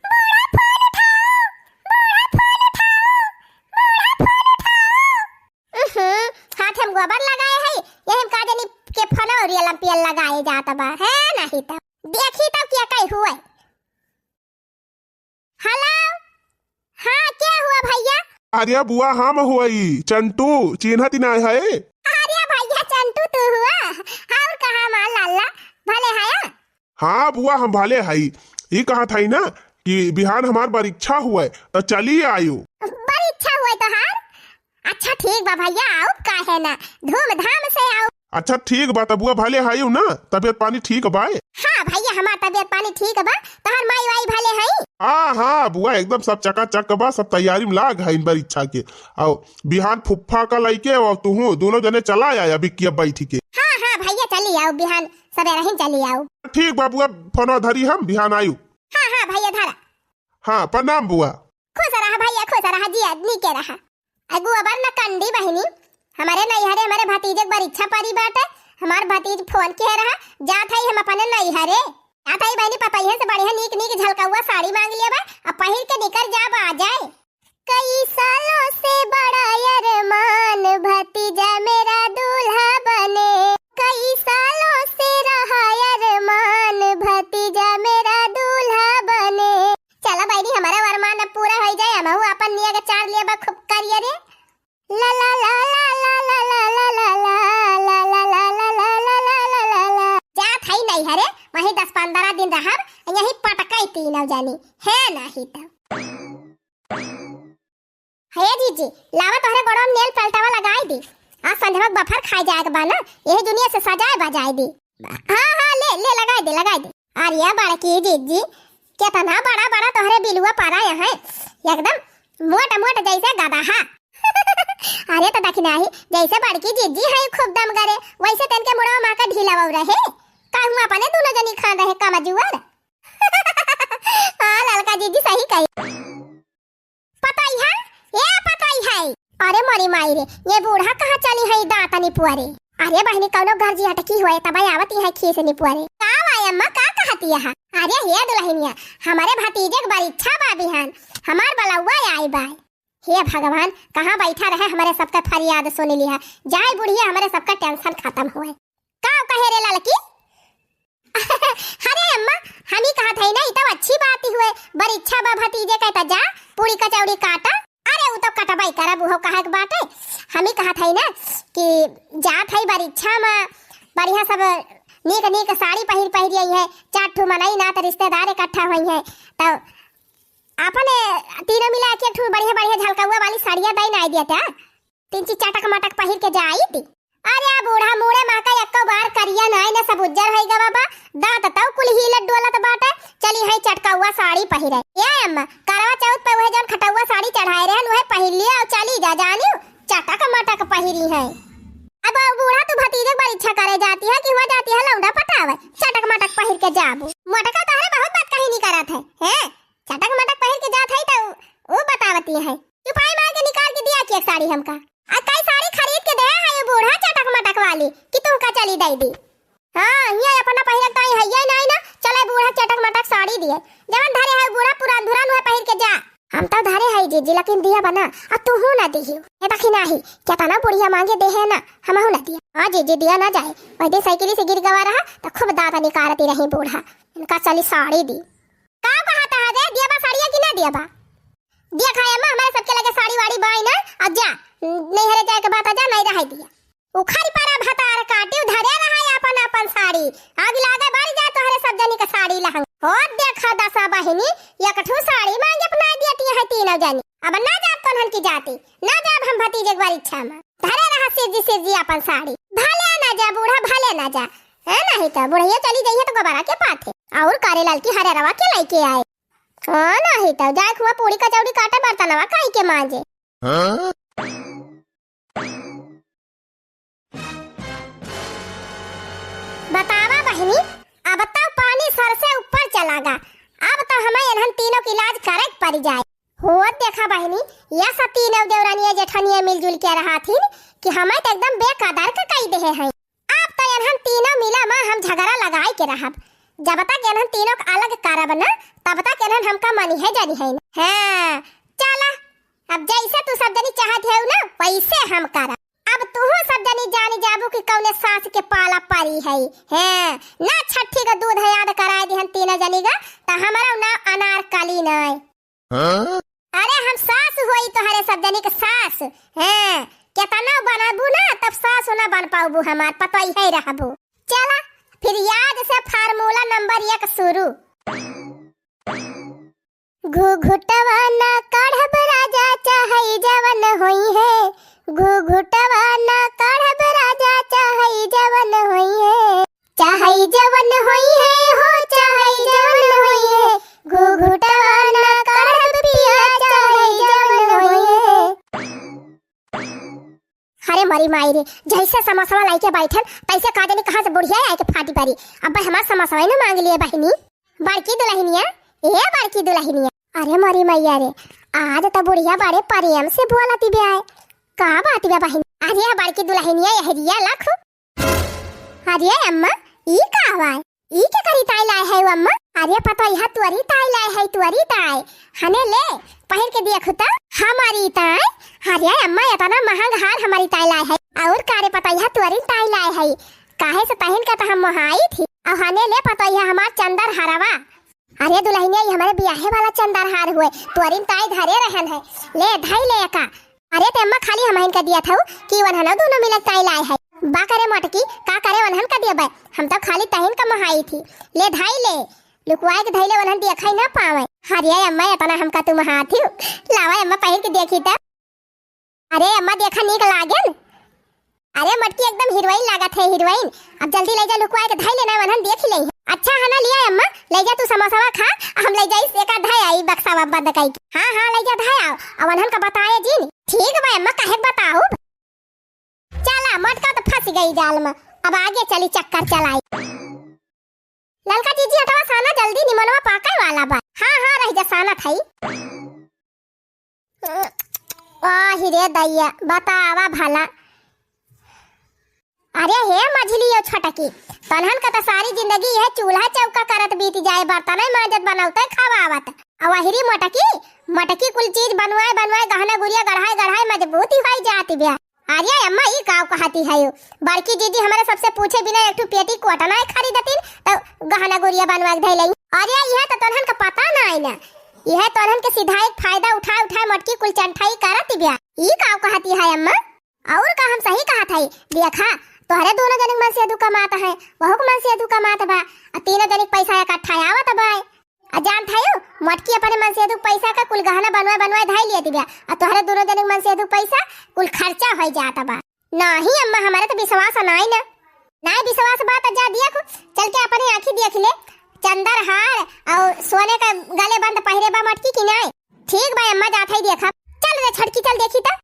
बूढ़ा फोन उठाओ, बूढ़ा फोन उठाओ, बूढ़ा फोन उठाओ। उहुं, हाथ हम गोबर लगाए है, यही हम का जानी के फोन और ये लंपियल लगाए जात बा, है नहीं तो। देखी तो क्या कही हुए। हेलो, हाँ, क्या हुआ भैया? अरे बुआ, हम हुई चंटू, चिन्हत नाहीं है? अरे भैया चंटू तू हुआ, और कहा हमार लाला, भले हया? हाँ बुआ, हम भले हई। ई कहत हई ना कि बिहान हमार परीक्षा हुए, तो चली आयु। परीक्षा हुए तोहार? अच्छा ठीक बा भैया, आउब काहे ना, धूमधाम से आउब। अच्छा ठीक बा, त बुआ भले हई ना, तबियत पानी ठीक बा? हाँ भैया, हमार तबियत पानी ठीक बा, तोहार माई वाई भले हई? हाँ हाँ बुआ, एकदम सब चकाचक बा, सब तैयारी में लाग हई परीक्षा के। आओ बिहान फुफ्फा का लइके और तुहू दोनों जने चला आया बिक्किया बैठ के। हाँ हाँ भैया, चली आउब बिहान। सबेरहिन चली आउब। ठीक बा बुआ, फोनवा धरी हम, बिहान आयु। हाँ, हाँ, भैया धरा। हाँ, प्रणाम बुआ। खुश रहा भैया, खुश रहा, जिया नीके रहा। अगु अबर न कंडी बहिनी, हमरे नैहरे हमरे भतीजे के परीक्षा परी बाटे, हमार भतीज फोन किहे रहा, जात हई हम अपने नैहरे। जात हई बहिनी, पतोहियन से बढ़िया नीक नीक झलकौआ साड़ी मांग लिया बा, अब पहिर के निकर जाब आ जाए। कई सालों से बड़ा अरमान भतीजा मेरा दूल्हा बने, कई सालों से रहा अरमान भतीजा मेरा दूल्हा बने। चला बहिनी, हमारा अरमान अब पूरा होइ जाए, हमहू अपन निया के चार लिए बा खूब करिए रे। ला ला ला। जात हई नैहरे, वहीं दस पन्द्रह दिन रहब, यहीं पटकई तीनों जनी, है नहीं तो। हे जीजी, लावा तोहरे गोड़वा में नेल पेंटवा लगाई दी। आज संझवा के बफर खाए जाए के बा ना, यही दुनिया से सजाए बजाए दी। हाँ, हाँ, ले, ले, लगाई दे, लगाई दे। अरे बड़की जीजी, केतना बड़ा बड़ा तोहरे बिलुआ परा है, एकदम मोट मोट जैसे गदहा। अरे तो दखिनाही, जैसे बड़की जीजी है खूब दमगरे, वैसे तनके मुड़वा माँ का ढीला रहे। कहूँ अपने दोनों जनी खान रहे कमजुअर। हाँ, ललका जीजी सही कही। पतोहिया, ए पतोहिया। अरे मोरी माई रे, ये बूढ़ा कहाँ चली है दांत निपुअरे? अरे बहिनी, कौनो घर जी हटकी हुए, तब आवत है खीस निपुअरे। का वाय अम्मा, का कहती है? अरे हे दुल्हनिया, हमारे भतीजे के परीक्षा बा बिहान, हमार बलौआ आई बा। हे भगवान, कहाँ बैठा रहे, हमारे सबका फरियाद सुन लिहा, जाए बुढ़िया, हमारे सबका tension खत्म हुए। का कहे रे ललकी? अरे अम्मा, हम ही कहत हई ना, ई तो अच्छी बात ही हुए, परीक्षा बा भतीजे के, त जा पूरी कचौड़ी काटा। अरे उ तो कटबई करब, उहो कहे के बाटे। हम ही कहत हई ना कि जात हई परीक्षा में, बढ़िया सब नीक नीक साड़ी पहिर पहिर आई है, चार ठो मनई ना त रिश्तेदार इकट्ठा हुई है, तो अपने तीनों मिला के एक ठो बढ़िया बढ़िया झलकौआ वाली साड़िया दई ना दिया था। तिनची चटक मटक पहिर के जाई ती। अरे आ बूढ़ा मुड़े माँ का एको बार करिया नाई न सब उज्जर होई गवा बा। दांत तौ कुल हीलत डोलत बाटे। चली हई चटकौआ साड़ी पहिरे। ए अम्मा, करवा चौथ पे उहे जौन खटौआ साड़ी चढ़ाए रहन, उहे पहिर लिया और चली जा, जानियो, चटक मटक पहिरी है। अब बूढ़ा तू भतीजे के परीक्षा करे जाती है कि हुआ जाती है लौंडा पटावे? चटक मटक पहिर के जाबू। मोटका तहरे बहुत बात कही नहीं करत है, हैं? चटक मटक पहिर के जात है तो उ बतावती है। चुपाई मार के निकाल के दिया कि एक साड़ी हमका। आ कई साड़ी खरीद के दे है ये बूढ़ा चटक मटक वाली कि तुमका चली दई दी। हाँ, ये अपना पहिरक ताई है ये नहीं ना, चले बूढ़ा चटक मटक साड़ी दिए। जवन धरे है बूढ़ा पुरान धुरान हुए पहिर के जा। हम तो धरे है जीजी, लेकिन दिया बना, आ तू हूँ ना दियो। ये देखी नाही, केतना बुढ़िया मांगे दे है ना, हमहू ना दिया। हाँ जीजी, दिया ना जाए। वही दिन साइकिल से गिर गवा रहा, तो खूब दांत निकारती रही बूढ़ा। इनका चली साड़ी दी। का कहत है रे, दिया बा साड़िया कि ना दिया बा? दिया खाए अम्मा, हमारे सबके लगे साड़ी वाड़ी बाई ना, अब जा, नैहरे जाए के बात आ जा, नहीं रहे दिया। उखड़ परा भतार काटिउ धरे रहा अपन अपन साड़ी, आग लागे बारी जा तोहरे सब जनी के साड़ी लहंग। हो देखा दसा बहिनी, एक ठू साड़ी मांगे अपना दियती है तीनों जनी। अब ना जाब तोहन की जाती, ना जाब हम भतीजे के परीक्षा में। धरे रहा सिरजी सिरजी अपन साड़ी। भले ना जा बूढ़ा, भले ना जा। है नहीं तो बुढ़िया चली जाइए तो गोबरा के पाथे। और कारे लाल की हरे रवा के लेके आए। हाँ, नहीं तो जाए हुआ पूरी कचौड़ी काटे बर्तनवा काई के मांजे। हाँ? बतावा बहिनी, अब तो पानी सर से ऊपर चला गा। अब तो हमें इन्हन तीनों के इलाज करे के पड़ जाए। होत देखा बहिनी, यह सब तीनों देवरानिया जेठानिया मिलजुल के रहा थीन कि हमें तो एकदम बेकदर के कई देहे हैं। अब तो इन्हन तीनों मिला मा हम झगड़ा लगाई के रहब। जब तक इन्हन तीनों के अलग करब ना, तब तक इन्हन हमका मनी है जानी है। हाँ, चला, अब जैसे तू सब जनी चाहत है ना, वैसे हम करब। अब तू सब जनी जानी जाबू कि कौने सास के पाला परी है। हाँ, ना छठी का दूध याद कराए दिहन तीनों जनी का, तो हमारा ना अनारकली नाय। हाँ? अरे हम सास होई तोहरे सब जनी के सास। हाँ, केतना बनबू ना तब सास ना बन पाउबू हमार, पतोहिए रहबू। चला फिर याद से formula number एक शुरू। घुघुटवा ना काढ़ब राजा चाहे जवन होई है, घुघुटवा ना काढ़ब राजा चाहे जवन होई है, चाहे जवन होई है हो, चाहे जवन होई है, घुघुटवा ना काढ़ब पिया चाहे जवन होई है। अरे मरी माई रे, जैसे समोसवा लाइके बैठन, तैसे का जानी कहाँ से बुढ़िया आइके फाटी परी। अब हमार समोसवा ही ना मांग लिए बहिनी। बड़की दुलहिनिया, ए बड़की दुलहिनिया। अरे मरी मैया रे, आज त बुढ़िया बड़े प्रेम से बोलती बे आए। का बात बा बहिनी? अरे बड़की दुलहिनिया, यहरिया लखु। अरे अम्मा, ई का हवाय? ई के करी ताई लाए है अम्मा? अरे पतोहिया तुअरी ताई लाए है, तुअरी ताई। हने ले, पहिर के देखु त। हमारी ताई? अरे अम्मा, इतना महंग हार हमारी ताई लाए है। और का रे पतोहिया तुअरी ताई लाए है? काहे से पहिन के त हम मोहाई थी। और हने ले पतोहिया हमार चंदर हरवा। अरे दुलहिनिया, ई हमरे बियाहे वाला चंदर हार हुए, तुअरिन ताई धरे रहन है। ले, धई ले एका। अरे ते अम्मा, खाली हमहिन का दिया था कि वनहनो दोनों मिलक ताई लाए है। बा करे मोटकी, का करे वनहन का दिया बे? हम तो खाली तहिन का मोहाई थी। ले, धई ले। लुकवाए के धई ले, वनहन देखा ही ना पावे। अरे अम्मा, इतना हमका तुम हाथ ही। लावा अम्मा, पहिर के देखी त। अरे अम्मा, देखा नीक लागेन। अरे मोटकी एकदम हीरोइन लागत है, हीरोइन। अब जल्दी ले जा, लुकवाए के धई लेना, वनहन देख ले। अच्छा है ना, लिया अम्मा, ले जा तू समोसवा खा, हम ले जाई एका धई आई बक्सावा बंद कई के। हाँ हाँ, ले जा धई आओ, अब वनहन का बताए जिन। ठीक बा अम्मा, काहे के बताओ। चला मोटका तो फंस गई जाल में, अब आगे चली चक्कर चलाई। ललका जीजी हटवा साना जल्दी, निमनवा पाके वाला बा। हाँ हाँ, रह जा साना थाई। आहि रे दैया, बतावा भला। अरे हे मझली यो छोटकी, तोन्हन का त सारी जिंदगी यह चूल्हा चौका करत बीत जाए, बर्तन मांजत, बनौते, खवावत। अउ अहिरी मोटकी, मोटकी कुल चीज बनवाए बनवाए, गहना गुरिया गढ़ाए गढ़ाए मजबूती होई जात ब्या। अरे अम्मा, ई काव कहती है यो? बड़की जीजी हमरे सबसे पूछे बिना एक ठो पेटीकोट नाय खरीदतिन, त गहना गुरिया बनवा के धइलई। अरे, इहे त तोन्हन के पता नाय ना। इहे तोन्हन के सिधाई के फायदा उठाए उठाए मोटकी कुल चंठाई करत ब्या। ई काव कहती है अम्मा? और का हम सही कहत हई? देखा, तोहरे दोनों जने के मनसेधू कमात है, वहू के मनसेधू कमात बा, आ तीनों जने के पैसा इकट्ठा आवत बा। आ जानत हयू, मोटकी अपने मनसेधू के पैसा का कुल गहना बनवाए बनवाए धइ लियत बिया, आ तोहरे दोनों जने के मनसेधू के पैसा कुल खर्चा होइ जात बा। नाही अम्मा, हमरे त विश्वास नाई ना। नाई विश्वास बा त जा दिया को, चल के अपने आँखी देख ले, चंदर हार और सोने का गले बंद पहिरे बा मोटकी कि नाई? ठीक बा अम्मा, जात हई देखा। चल रे छटकी, चल देखी त।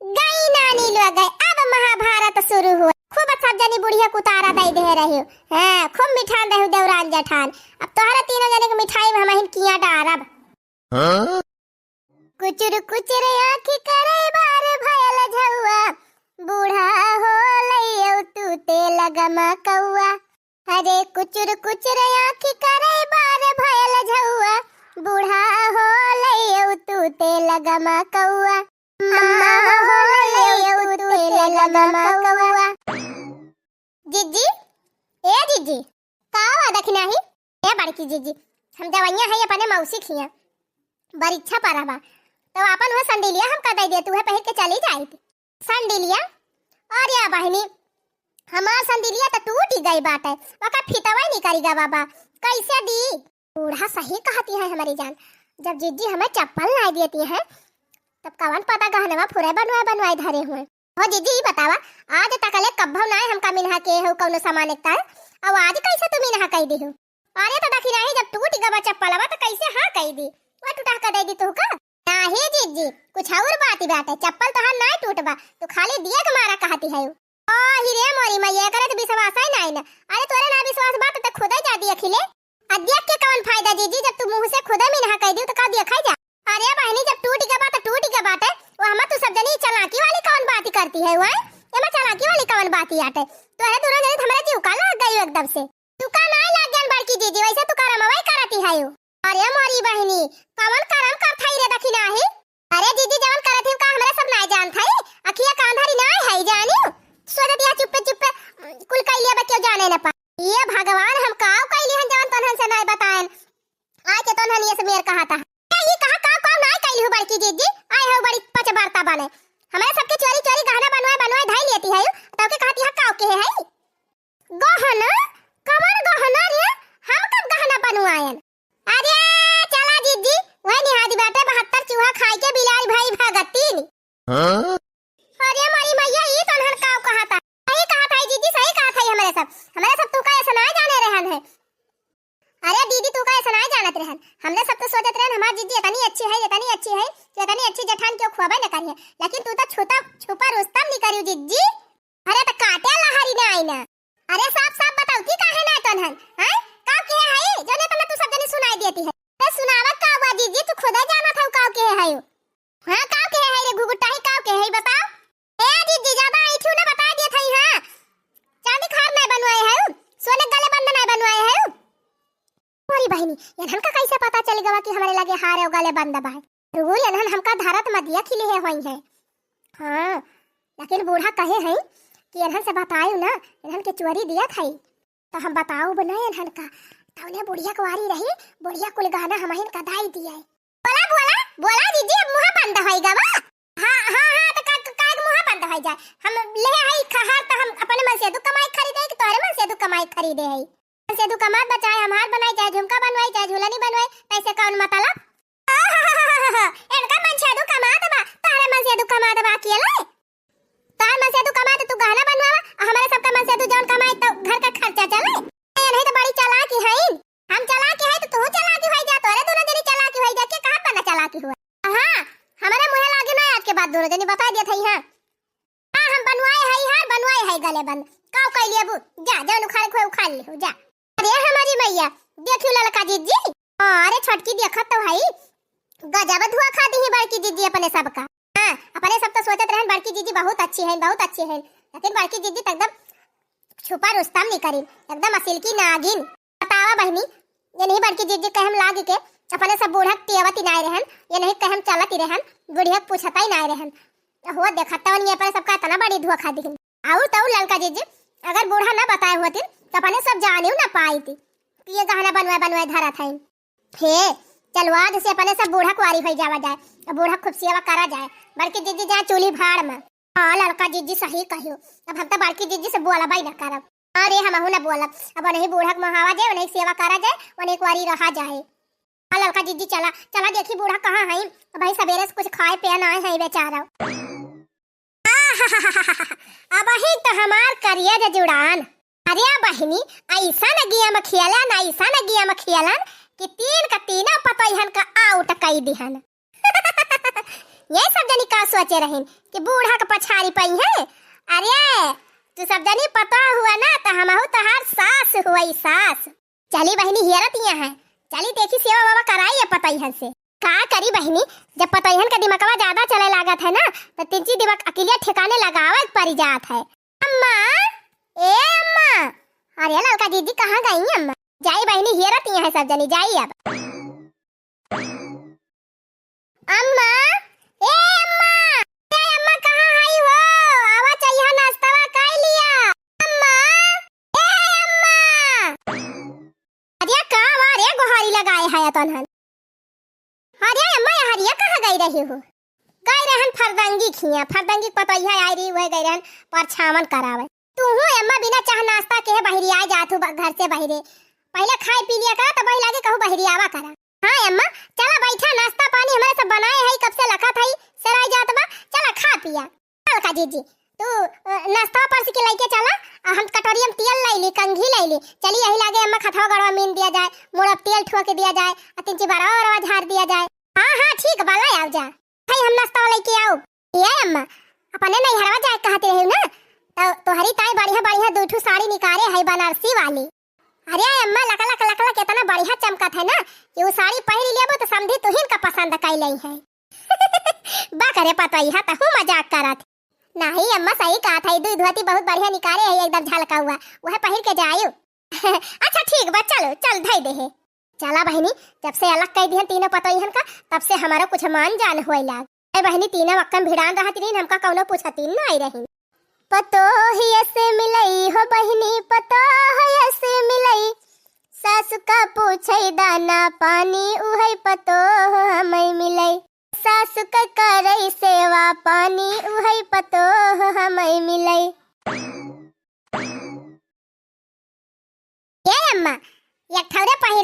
गई नानी लोग गए, अब महाभारत शुरू हुआ। खूब सब जनी बुढ़िया कुतारा दई दे रही हो। हाँ, खूब मिठान रहे हो देवरान जेठान। अब तोहरा तीनों जने के मिठाई में हमहिन किया डारब। हाँ? कुचुर कुचुर आँखी करे बार भयल झउआ, बूढ़ा हो लइयौ तू ते लगमा कौआ। अरे कुचुर कुचुर आँखी करे बार भयल झउआ, बूढ़ा हो लइयौ तू ते लगमा कौआ। अम्मा हो लइयौ तू ते लगमा कौआ। जीजी, ए जीजी, का हुआ दखिनाही? ए बड़की जीजी, हम जवइया है अपने मौसी खिया, बरीक्षा पर बा, तो आपन वह संडिलिया हमका दे दे, तू है पहिर के चली जाइत। संडिलिया? अरे बहिनी, हमार संडिलिया त टूटी गई बाटे, ओका फितवा ही निकरी गवा बा, कैसे दी? बूढ़ा सही कहती है हमारी जान, जब जीजी हमें चप्पल नाय देती है, तब कवन पता गहनवा फुरे बनवाए बनवाए धरे हुए। हो जीजी, ई बतावा, आज तकले कब्बो नाय हमका मिनहा के हो कौनो सामान एकता है, अब आज कैसे तू मिनहा कई दी हो? अरे तो दखिनाही, जब टूट गवा चप्पलवा तो कैसे हाँ कई दी? वह टूटा के दे दी तू का? नाही जीजी, कुछ और बात ही बात है, चप्पल तोहार नाय टूट बा, तू खाली दिया के मारा कहती है। ओ ही रे मोरी मैया, एकरे तो विश्वास है नाय ना। अरे तोरे ना विश्वास बा तो ते खुदे जा दिया खिले। आ देख के कवन फायदा जीजी, जब तू मुंह से खुदे मिनहा कह दियो तो का देखा जा? अरे बहनी, जब टूट गवा तो टूट गवा बाटे, वो हम तू सब जनी चालाकी वाली कवन बात ही करती है हुआ? एमा चालाकी वाली कवन बात ही आटे? तोहरे दोनों जनी तो हमारा जीव का लाग गई एकदम से। तू का नाय लाग गन बड़की जीजी, वैसे तू करम वही करती है। अरे मोरी बहनी, कवन करम करत है रे दखिनाही? अरे जीजी, जवन करत ही का हमरा सब नाय जानत है? अखिया कांधारी नाय है जानियो? सोचत या चुप्पे चुप्पे कुल कइले बा, क्यों जाने न पा। ये भगवान, हम काव कइली हन जवन तोन्हन से नाय बताएन? आय के तोन्हन ये से मेर कहा था। ए, ये कहा काव ए है? गहना? कवन गहना रे? हम कब गहना बनवायन? अरे चला जिज्जी, वही निहादी बाटे, बहत्तर चूहा खाई के बिलारी भई भगतीन। हाँ? अरे मोरी मैया, ई तनहन काव कहत है? सही कहत है जिज्जी, सही कहत है। हमरे सब, हमरे सब तू का ऐसा ना जाने रहन है। अरे दीदी, तू का ऐसा ना जानत रहन, हमरे सब तो सोचत रहन हमार जिज्जी इतनी अच्छी है, इतनी अच्छी है, कि इतनी अच्छी जेठान क्यों खुआबे न करिए, लेकिन तू तो छुपा छुपा रुस्तम निकरियो जिज्जी। अरे तो काटे लहरी ना आई ना। अरे साफ साफ बताओ, की काहे ना तनहन? हैं? काव के है? जो नहीं तो तू सब जने सुनाई देती है। अरे सुनावत का हुआ जिज्जी, तू खुदे जानत है काव के है? हाँ, काव के है रे घुघुटाही, काव के है बताओ? ए जिज्जी, ज्यादा ऐठियो ना, बताई देत हई, हाँ। चांदी के हार नहीं बनवाए है उ, सोने के गले बंद नहीं बनवाए है उ। अरे बहिनी, एनहन का कैसे पता चल गवा कि हमरे लगे हार और गले बंद बा है? जरूर एनहन हमका धरत मदिया खिले है होई है। हाँ, लेकिन बूढ़ा कहे हैं कि एनहन से बतायो ना, एनहन के चोरी दिया था। तो हम बताओ बनाए एनहन का, तौने बुढ़िया कुआरी रही, बुढ़िया कुल गहना हमहिन का दाई दिया है। बोला, बोला, बोला जिज्जी, अब मुँह बंद होई गवा। हाँ, हाँ, हाँ, तो का, का, काहे के मुँह बंद होई जाए? हम ले हई खहार तो हम अपने मन से दू कमाई खरीदे कि तोहरे मन से दू कमाई खरीदे हई? मन से दू कमात बचाए, हमार बनाई, चाहे झुमका बनवाई, चाहे झुलनी बनवाई, पैसे कौन मतलब? इनका मन से दू कमात बा, तोहरे मन से दू कमात बा, अकेले? तोहार मन से तू कमा तो तू गहना बनवावा, और हमरे सबका मन से तू जौन कमाई तो घर का खर्चा चले। ए, नहीं तो बड़ी चालाक ही है। हम चालाक ही है तो तू चालाक ही होई जा, तोरे दोनों जनी चालाक ही होई जा, के कहाँ पर ना चालाक ही हुआ? हाँ, हमरे मुँहे लागे ना आज के बाद दोनों जनी, बताई देत हई। हाँ, हाँ, हम बनवाए हई हार, बनवाए हई गले बंद। काव कई लेबू? जा, जौन उखाड़ के होए उखाड़ लेहू, जा। अरे हमारी मैया, देखियो ललका जिज्जी। हाँ, अरे छोटकी देखत तो हई, गजब धुआ खा दी बड़की जिज्जी अपने सबका। हाँ, अपने सब तो सोचत रहन बड़की जिज्जी बहुत अच्छी है, बहुत अच्छी है, लेकिन बड़की जिज्जी तो एकदम छुपा रुस्तम निकरी, एकदम असिल की नागिन। बतावा बहिनी, ये नहीं बड़की जिज्जी कहम लाग के अपने सब बूढ़ा टियावत ही नाय रहन, ये नहीं कहम चलत ही रहन, बुढ़िया पूछता ही नाय रहन। हो देखत तवन ये अपने सबका इतना बड़ी धुआ खा दी। और तो ललका जिज्जी, अगर बूढ़ा ना बताए होतिन, तो अपने सब जाने ना पाई थी कि ये गहना बनवाए, बनवाए धरत है। हे, चलो आज से अपने सब बूढ़ा कुआरी होई जावा जाए, अब बूढ़ा खूब सेवा करा जाए, बड़की जिज्जी जाए चूल्ही भाड़ में। हाँ, ललका जिज्जी सही कहियो, अब हम तो बड़की जिज्जी से बोलबे ना करब। अरे हमहू ना बोलब, अब उन्हीं बूढ़ा के मोहावा जाए, उन्हीं सेवा करा जाए, उन्हीं कुआरी रहा जाए। हाँ, ललका जिज्जी चला, चला देखी बूढ़ा कहाँ है, अब भाई सवेरे से कुछ खाए पिए ना है बेचारा। अबही तो हमार करिया जे जुड़ान। अरे बहिनी, ऐसा न गेम खेलन, ऐसा न गेम खेलन कि तीन का तीनों पतोहियन का आउट कई दिहन। ये सब जनी का सोचे रहिन कि बूढ़ा के पछारी पई है? अरे, तू सब जनी पतोह हुआ ना, तो हमहू तोहार सास हुई, सास। चली बहिनी, हेरत यहाँ है, चली देखी सेवा बाबा कराई या पतोहियन से। का करी बहिनी, जब पतोहियन का दिमागवा ज्यादा चले लागत है ना, तो तिनची दिमाग अकेलिया ठिकाने लगावे के परी जात है। अम्मा, ए अम्मा, अरे ललका जिज्जी कहाँ गई अम्मा? जाई बहिनी, हेरत यहाँ है सब जनी, जाई अब। अम्मा, ए अम्मा, ए अम्मा, कहाँ हई हो? आवा, चइहा नाश्तावा खाई लिया। अम्मा, ए अम्मा। अरे का बा रे, गोहारी लगाए है तनहन। अरे अम्मा, ये हरिया कहाँ गई रही हो? गई रहन फरदंगी खिया, फरदंगी पतोहिया आई रही, वह गई रहन परछावन करावे। तू हूँ अम्मा बिना चाह नाश्ता के बहरी आ जात हूँ ब-, घर से बहरे। पहले खाए पी लिया करा, तब वही लागे कहूँ बहरी आवा करा। हाँ अम्मा, चला बैठा, नाश्ता पानी हमारे सब बनाए है, कब से लखत है, सराय जात बा, चला खा पिया। चल का जीजी, तू, अ, नाश्ता परस के लइके चला, आ हम कटोरिया में तेल लइली, कंघी लइली, चली यही लागे अम्मा खथवा गड़वा मीन दिया जाए, मुड़ अब तेल ठुआ के दिया जाए, आ तिनची बरवा वरवा झाड़ दिया जाए। हाँ, हाँ, ठीक बा, ले आव जा। भाई हम नाश्ता लइके आओ। ए अम्मा, अपने नैहरवा जाए कहत रहे ना, तो तोहरी ताई बढ़िया बढ़िया दू ठू साड़ी निकाले है बनारसी वाली। अरे अम्मा, लक लक लक लक, इतना बढ़िया चमकत है ना कि वो साड़ी पहन लेबो तो समझी तुहिन का पसंद कैले है। बा करे पतोहिया, तहू मजाक करत। नहीं अम्मा, सही कहत है, दुई धोती बहुत बढ़िया निकाले है, एकदम झलका हुआ, वह पहिर के जायु। अच्छा ठीक बा, चलो, चल धई दे है। चला बहिनी, जब से अलग कह दिहन तीनों पतोहियन का, तब से हमारो कुछ मान जान होए लाग। ए बहिनी, तीनों अक्कन भिड़ान रहत रहीन, हमका कौनो पूछतीन ना आई रहीन। पतोहिया से मिलई हो बहिनी, पतोहिया से मिलई, सासु का पूछई दाना पानी, उहई पतोह हमई मिलई। सासु के करई सेवा पानी, उहई पतोह हमई मिलई।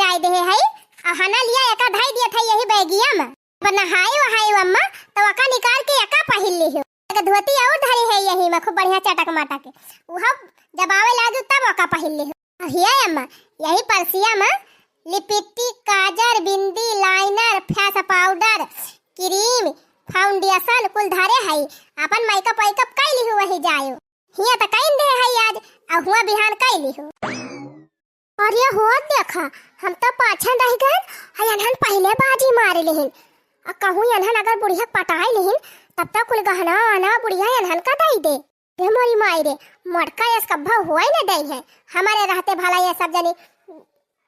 आई देहे है, अउ हना लिया एका धई दिया था यही बैगिया में। अब नहाए वहाए अम्मा, तो ओका निकाल के एका पहिर लिहु। एक धोती और धरी है यही में, खूब बढ़िया चटक मटक। उहब जब आवे लागू तब ओका पहिर लिहु। अउ हिया अम्मा, यही परसिया में लिपस्टिक, काजर, bindi, liner, face powder, cream, foundation कुल धरे है। अपन मेकअप वेकअप कई लिहु वही जायो। हिया त कई दे है आज, अउ हुआ बिहान कई लिहु। अरे हो देखा, हम तो पाछन रह गए, है एनहन पहिले बाजी मारे लेहिन। आ कहूँ एनहन अगर बुढ़िया के पटाए लेहिन, तब तो कुल गहना वहना बुढ़िया एनहन का दई दे। रे मोरी माई रे, मोटका यस कब्बो होए न दई है, हमारे रहते भला ये सब जनी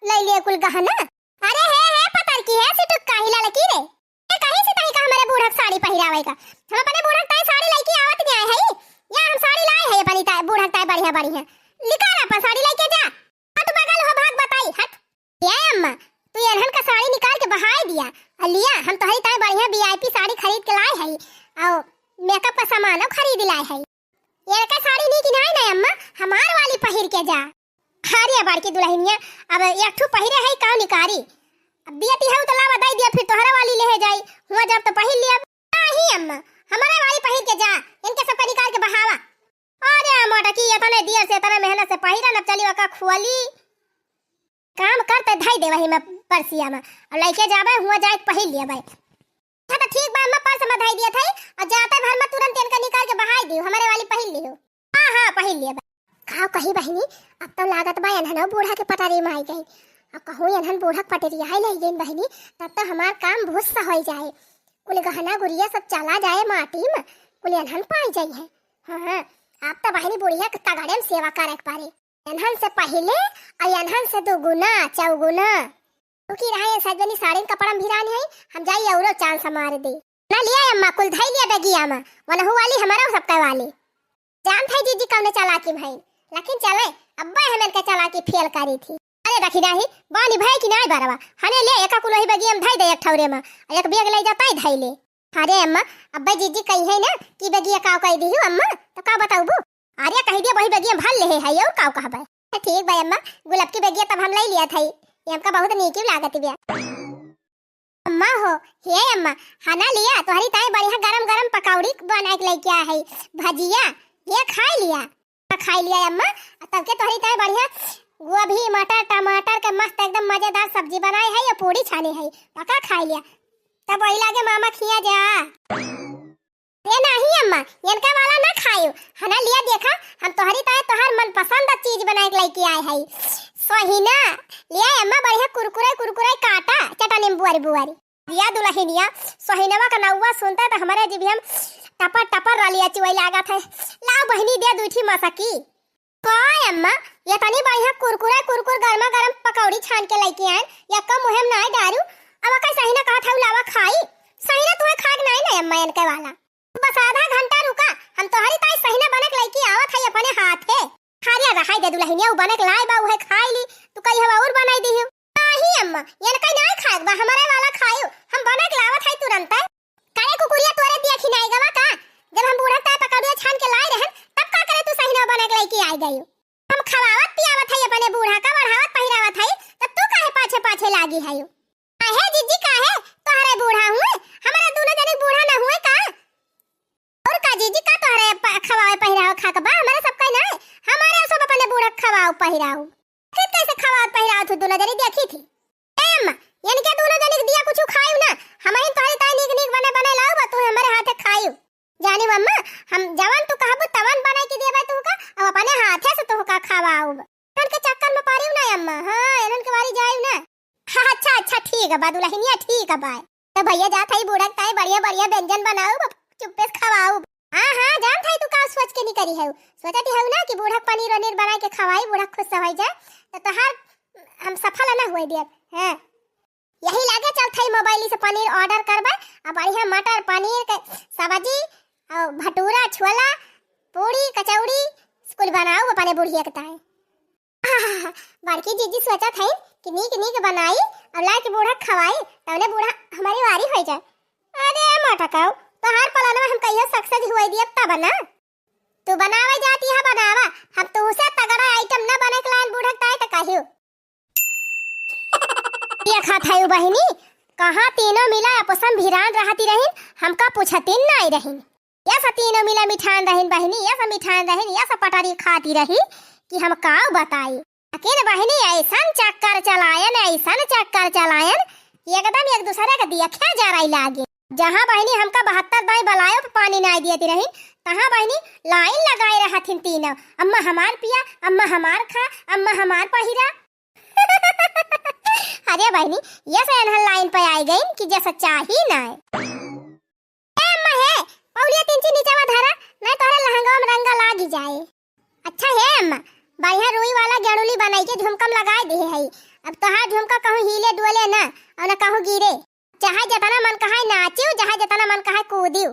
ले लिए कुल गहना। अरे हे, हे पतर की है सिटुक काहिला लकी रे, ए, कहीं से तहीं का हमरे बूढ़क साड़ी पहिरावे का? हम अपने बूढ़क ताई साड़ी लइके आवत नहीं आए हई। या हम साड़ी लाए हई अपनी ताई, बूढ़क ताई बढ़िया बढ़िया। निकाल अपन साड़ी लइके जा। हट बगल हो भाग बताई, हट। ये अम्मा, तू एनहन का साड़ी निकाल के बहाई दिया। अ लिया, हम तोहरी ताई बढ़िया वीआईपी साड़ी खरीद के लाए हई। अउ मेकअप का सामानो खरीद लाए हई। एनका साड़ी नीक नाई ना अम्मा, हमार वाली पहिर के जा। अरे बड़की दुलहिनिया, अब एक ठू पहिरे है का निकारी? अब दियती है तो लावा दई दिया, फिर तोहरा वाली लेहे जाई। हुआ जब तो पहिर लिया। नहीं अम्मा, हमारा वाली पहिर के जा, इनके सबका निकाल के बहावा। अरे मोटकी, इतने दियर से, इतने मेहनत से पहिरा, अब चली ओका खुअली। काम करते धई दे वही में परसिया में, और लइके जाबे, हुआ जाए के पहिर लिया भाई। हाँ तो ठीक बा अम्मा, पर्स में धई दिया था, और जाते भर में तुरंत इनका निकाल के बहाई दियो, हमारे वाली पहिर लियो। हाँ, हाँ, पहिर लिया बा। का कही बहिनी, अब तो लागत बा एनहनो बूढ़ा के पटरी में आई गई। अब कहूँ एनहन बूढ़ा के पटरी आई नहीं गई बहिनी, तब तो हमार काम भुस सा होई जाए। कुल गहना गुरिया सब चला जाए माटी में, कुल एनहन पाई जाई है। हाँ, हाँ, अब तो बहिनी बुढ़िया के तगड़े में सेवा करे के पड़ी। एनहन से पहिले और एनहन से दुगुना, चौगुना। रुकी रहा, ये सजनी साड़िन कपड़ा में भिरानी है, हम जाई औरो चांस मार दे। ना लिया अम्मा, कुल धई लिया बेगिया में, वनहु वाली हमारा सबका वाली। जान था जीजी कौने चालाकी में है, लेकिन चले, अब्बे हम इनके चालाकी फेल करी थी। अरे देखी नाही, बानी भाई की नाही बरवा, हने ले एका कुल वही बेगिया में धई दे एक ठौरे में, एक बेग ले जाता ही धई ले। अरे अम्मा, अब्बे जीजी कही है ना कि बेगिया काव कही दी अम्मा, तो का बताऊबू? अरे कही दिया वही बेगिया भर ले है, और काव कहबे? ठीक बा अम्मा, गुलाब की बेगिया तब हम ले लिया था, ये हमका बहुत नीक लागत बिया। अम्मा हो, हे अम्मा, हना लिया, तोहरी ताई बढ़िया गरम गरम पकौड़ी बनाए के लेके आ है, भजिया, ये खाई लिया। खाई लिया अम्मा, तब के तोहरी ताई बढ़िया गोभी, मटर, टमाटर के मस्त एकदम मजेदार सब्जी बनाए है, ये पूड़ी छानी है, पका खाई लिया। तब वही लागे मामा खिया जा। रे नाही अम्मा, इनका वाला ना खायो। हना लिया देखा, हम तोहरी ताई तोहार मनपसंद चीज बनाए के लेके आए है। सोहिना, लिया अम्मा बढ़िया कुरकुरे, कुरकुरे काटा, चटा नींबू बुआरी बुआरी। या दुलहिनिया, सोहिनवा का नौवा सुनता तो हमारे जीभिया में टपर टपर रलिया चुवई लागत है। लाओ बहिनी दे दुई ठी मसकी। का अम्मा, ये तनी बढ़िया कुरकुरे कुरकुर गर्मा गर्म पकौड़ी छान के लेके आए, या कम मुहे में नाई डारू। अब का सहिना कहत है लावा खाई। सहिना तुम्हें खाए के नाई ना अम्मा इनके वाला। बस आधा घंटा रुका, हम तोहरी ताई सहिना बने के लेके आवत है अपने हाथे। खारिया रहाई दे दुलहिनिया, उ बने के लाए बा, उहे खाई ली, तू कही हवा और बनाई दी। नाही अम्मा, ये ना कहीं नाही खाए बा, हमारे वाला खायो, हम बने के लावत है तुरंत। करे कुकुरिया तोरे दिया खिनाई गवा का? जब हम बूढ़ा ताई पकौड़िया छान के लाए रहन, तब का करे तू सहिना बने के लेके आई गयो? हम खवावत पियावत है अपने बूढ़ा का, बढ़ावत पहिरावत है, तब तू काहे पाछे पाछे लागी है? काहे जीजी काहे? तोहरे बूढ़ा हुए, हमारे दोनों जने बूढ़ा ना हुए का? और का जीजी का तोहरे प-, खवावे पहिरावे खाक बा? हमारे सब कहीं ना है, हमारे सब अपने बूढ़ा खवाओ पहिराओ। फिर कैसे खवाओ पहिराओ तू दोनों जने देखी थी? ए अम्मा, इनके दोनों जने के दिया कुछ खायु ना, हम ही तोहरे ताई नीक नीक बने बने लाओ बा, तू हमारे हाथे खायु। जानी अम्मा, हम जवन तू कहबू तवन बनाई के देबे तू का, अब अपने हाथे से तू का खवाओ। इनके चक्कर में पड़ियो ना अम्मा, हाँ, इनके बारी जायु ना। अच्छा, अच्छा, ठीक है बा दुलहिनिया, ठीक है बा। तो भैया जात है बूढ़ा ताई बढ़िया बढ़िया व्यंजन बनाओ, बा चुप्पे से खवाओ। हाँ, हाँ, जान था तू का सोच के नहीं करी है, सोचती है ना कि बूढ़ा पनीर वनीर बना के खवाई, बूढ़ा खुश हो जाए, तो तोहार हम सफल ना हुए दिया। हाँ। यही लागे चल थई मोबाइल से पनीर order करबा, आ बढ़िया मटर पनीर के सब्जी, और भटूरा, छोला, पूड़ी, कचौड़ी, कुल बनाओ अपने बुढ़िया के ताई। बड़की जीजी सोचत है कि नीक नीक बनाई और लाके बूढ़ा खवाई, तवने बूढ़ा हमारी वारी हो जाए। अरे मोटकाऊ, तोहार प्लान में हम कहियो success हुए दिए तब ना। तू बनावे जाती है बनावा, हम तुहसे तगड़ा item ना बने के लायन बूढ़ा ताई तो कहियो। है बहिनी, कहाँ तीनों मिला आपस में भिरान रहती रहिन, हमका पूछतिन नाई रहिन। यस तीनों मिला मिठान रहिन बहिनी, यस मिठान रहिन, यस पटरी खाती रही कि हम का बताई। लेकिन बहिनी ऐसन चक्कर चलायन, ऐसन चक्कर चलायन कि एकदम एक दूसरे के दियखे जराई लागे। जहाँ बहिनी हमका बहत्तर दाई बलायो पे पानी नाई दियती रही, तहाँ बहिनी लाइन लगाए रहथिन तीनों, "अम्मा हमार पिया, अम्मा हमार खा, अम्मा हमार पहिरा।" अरे बहिनी, यस एनहन लाइन पे आई गईन कि जस चाही नाई। ए अम्मा हे, पौलिया तीन ची नीचवा धरा, नाई तोहरे लहंगवा में रंगा लागी जाए। अच्छा हे अम्मा, बढ़िया रुई वाला गेड़ुली बनाई के झुमकम लगाए दिहे हई। अब तोहार झुमका कहूँ हिले डोले ना, और ना कहूँ गिरे। चाहे जतना मन कहाए नाचियो, चाहे जतना मन कहाए कूदियो।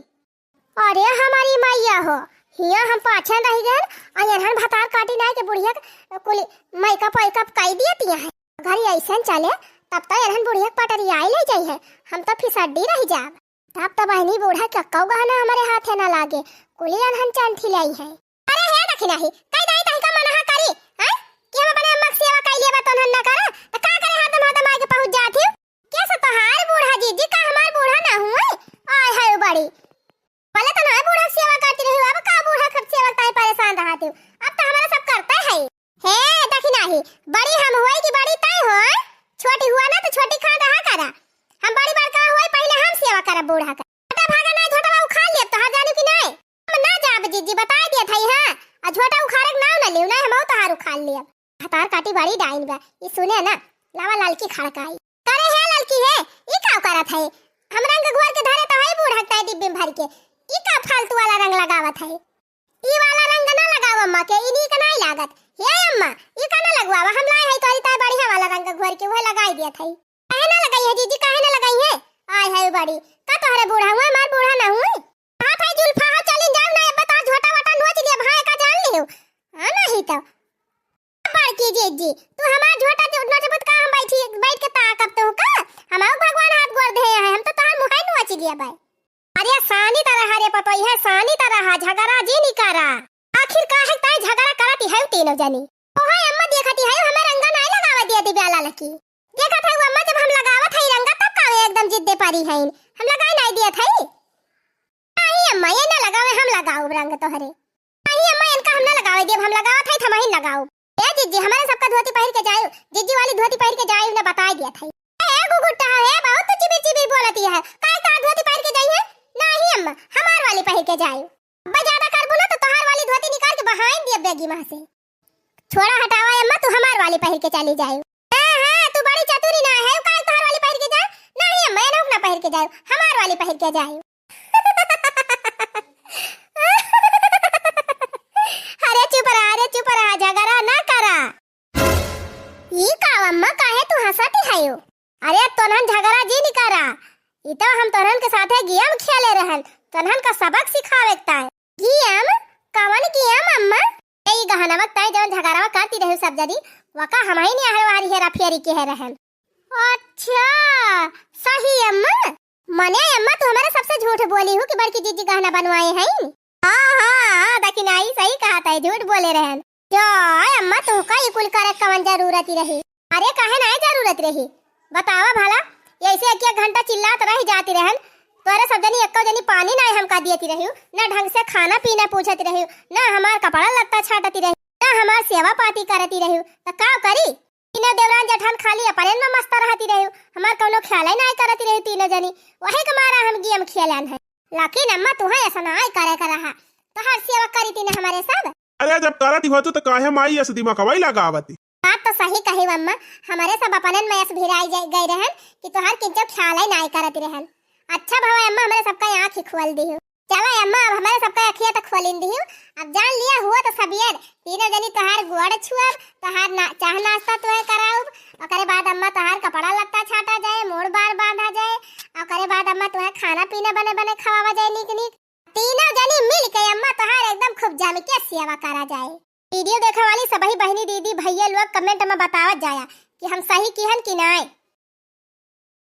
अरे हमारी मैया हो, हिया हम पाछन रह गए, और एनहन भतार काटी नाई के बुढ़िया के कुली मेकअप वेकअप कई दियती है। घर ऐसन चले, तब तो एनहन बुढ़िया के पटरी आई ले जाई है, हम तो फिसड्डी रह जाब। तब तो बहिनी बूढ़ा के कौ गहना हमारे हाथे ना लागे, कुली एनहन चंठी लाई है। अरे हे दखिनाही, कई दाई तहिका मनहा करी, हैं? कि हम अपने अम्मा के सेवा कई लेबा तोहन ना करा, त का करे हरदम हरदम आके पहुँच जात ही? कैसे तोहार बूढ़ा जीजी का हमार बूढ़ा ना हुए? आय है बड़ी। पहले तो ना बूढ़ा के सेवा करती रही, अब का बूढ़ा के सेवा ताई परेशान रहती हूँ? अब तो हमारा सब करता है। हे दखिनाही, बड़ी हम हुए कि बड़ी ताई हो? छोटी हुआ ना तो छोटी खा रहा करा। हम बड़ी बड़का हुए, पहले हम सेवा करब बूढ़ा का। छोटा भागा ना, छोटा उखाड़ लेब तोहार, जानू कि नहीं? हम ना जाब जीजी, बताई दिया था, हाँ। आ छोटा उखाड़े के नाम ना लियो, नहीं हम तोहार उखाड़ लेब। भतार काटी बड़ी डाइन बा, ई सुने ना, लावा ललकी खड़काई। करे हे ललकी हे, ई का करत है? हम रंग घोर के धरे तो है बूढ़ा के ताई डिब्बे में भर के, ई का फालतू वाला रंग लगावत है? ई वाला रंग ना लगाओ अम्मा के, ई नीक नाई लागत। हे अम्मा, ई का ना लगवावा, हम लाए है तोहरी ताई बढ़िया वाला रंग घोर के, उहे लगाई दिया था। काहे ना लगाई है जीजी, काहे ना लगाई है? आय है बड़ी, का तोहरे बूढ़ा हुआ, हमार बूढ़ा ना हुई? हाँ भाई जुल्फा, हाँ चलिन जाओ ना, अब बता झोटा वोटा नोच लिया, भाई का जान लियो। हाँ नहीं तो। बड़की जीजी, तू हमार झोटा जो नोचबू त का हम बैठी, बैठ के ताकब तो का? हम भगवान हाथ गोड़ दे हैं, हम तो तोहर मुँह नोच लिया भाई। अरे सानी तरह रे पतोई है, सानी तरह झगड़ा जी नहीं करा। आखिर काहे ताई झगड़ा करती है तीनों जनी? ओहे अम्मा देखती है, हमें रंगा नहीं लगावे दिया दिव्या लाल की। देखत है अम्मा, जब हम लगावत है रंगा तब काहे एकदम जिद्दे पारी है, हम लगाई नहीं दिया था। नहीं अम्मा, ये ना लगावे, हम लगाओ रंग तोहरे। नहीं अम्मा, इनका हम ना लगावे देब, हम लगावत है त हमही लगाओ। ए जीजी, हमारे सबका धोती पहिर के जायो, जीजी वाली धोती पहिर के जायो, ना बताई दिया था। ए गुगुट्टा है, बहुत तो चिबिर चिबिर बोलती है, काहे का धोती पहिर के जाई है? नहीं अम्मा, हमार वाली पहिर के जायो। अब्बा ज्यादा करबू ना तो तोहार वाली धोती निकाल के बहाइन दिया बेगी माँ से। छोड़ा हटावा अम्मा, तू हमार वाली पहिर के चली जायो। हाँ, हाँ, तू बड़ी चतुरी ना है, काहे तोहार वाली पहिर के जाए? नहीं अम्मा, एनहुक ना पहिर के जाए, हमार वाली पहिर के जाए। अरे चुप रहा, अरे चुप रहा, झगड़ा ना करा। ई का अम्मा, काहे तू हंसती है यो? अरे तोनहन झगड़ा जी नहीं करा, ई तो हम तोनहन के साथे गेम खेले रहन, तोनहन का सबक सिखावे के ताई। गेम? कवन गेम अम्मा? ए, ई गहनवा के ताई जवन झगड़वा करती रहे सब जनी, वका हमही निहरवारी हेरा फेरी के है रहन। अच्छा, सही अम्मा? मने अम्मा, तू हमारे सबसे झूठ बोली हूँ कि बड़की जीजी गहना बनवाए हैं? हाँ, हाँ, हाँ, दखिनाही सही कहा था, झूठ बोले रहन। जा, अम्मा, तू का ई कुल करे कवन जरूरत ही रही? अरे, काहे ना जरूरत रही? बतावा भला, ऐसे एक एक घंटा चिल्लात रह जाती रहन, तोरे सब जनी एक्को जनी पानी ना हमका दियती रही, ना ढंग से खाना पीना पूछती रही, ना हमार कपड़ा लत्ता छाटती रही, ना हमार सेवा पाती करती रही, त का करी? तीनों देवरान जेठान खाली अपने में मस्त रहती रही, हमार कौनो ख्याल ही ना करती रही तीनों जनी, वही के मारा हम गेम खेलन है। लेकिन अम्मा, तुहे ऐसा ना करे का रहा, तोहार सेवा करी तीने हमारे सब। अरे, जब करत ही होतू तो काहे माई ऐसे दिमाग वही लगावती? बात तो सही कही अम्मा, हमारे सब अपने में ऐसे भिराई जाए, गए रहन कि तोहार किंचो ख्याल ही ना करती रहन। अच्छा भवा अम्मा, हमारे सबका आँख ही खोल दी हो। चलो अम्मा, अब हमारे सबका अखिया तो खोलिन दिहु। अब जान लिया हुआ तो सबियर, तीनों जनी तोहार गोड़ छुअब, तोहार ना, चाह नाश्ता तोहे कराउब, ओकरे बाद अम्मा तोहार कपड़ा लत्ता छाटा जाए, मूड़ बार बांधा जाए, ओकरे बाद अम्मा तोहे खाना पीना बने बने खवावा जाए नीक नीक। तीनों जनी मिल के अम्मा तोहार एकदम खूब जम के सेवा करा जाए। वीडियो देखे वाली सबही बहिनी दीदी भैया लोग comment में बतावत जाया कि हम सही किहन कि नाय।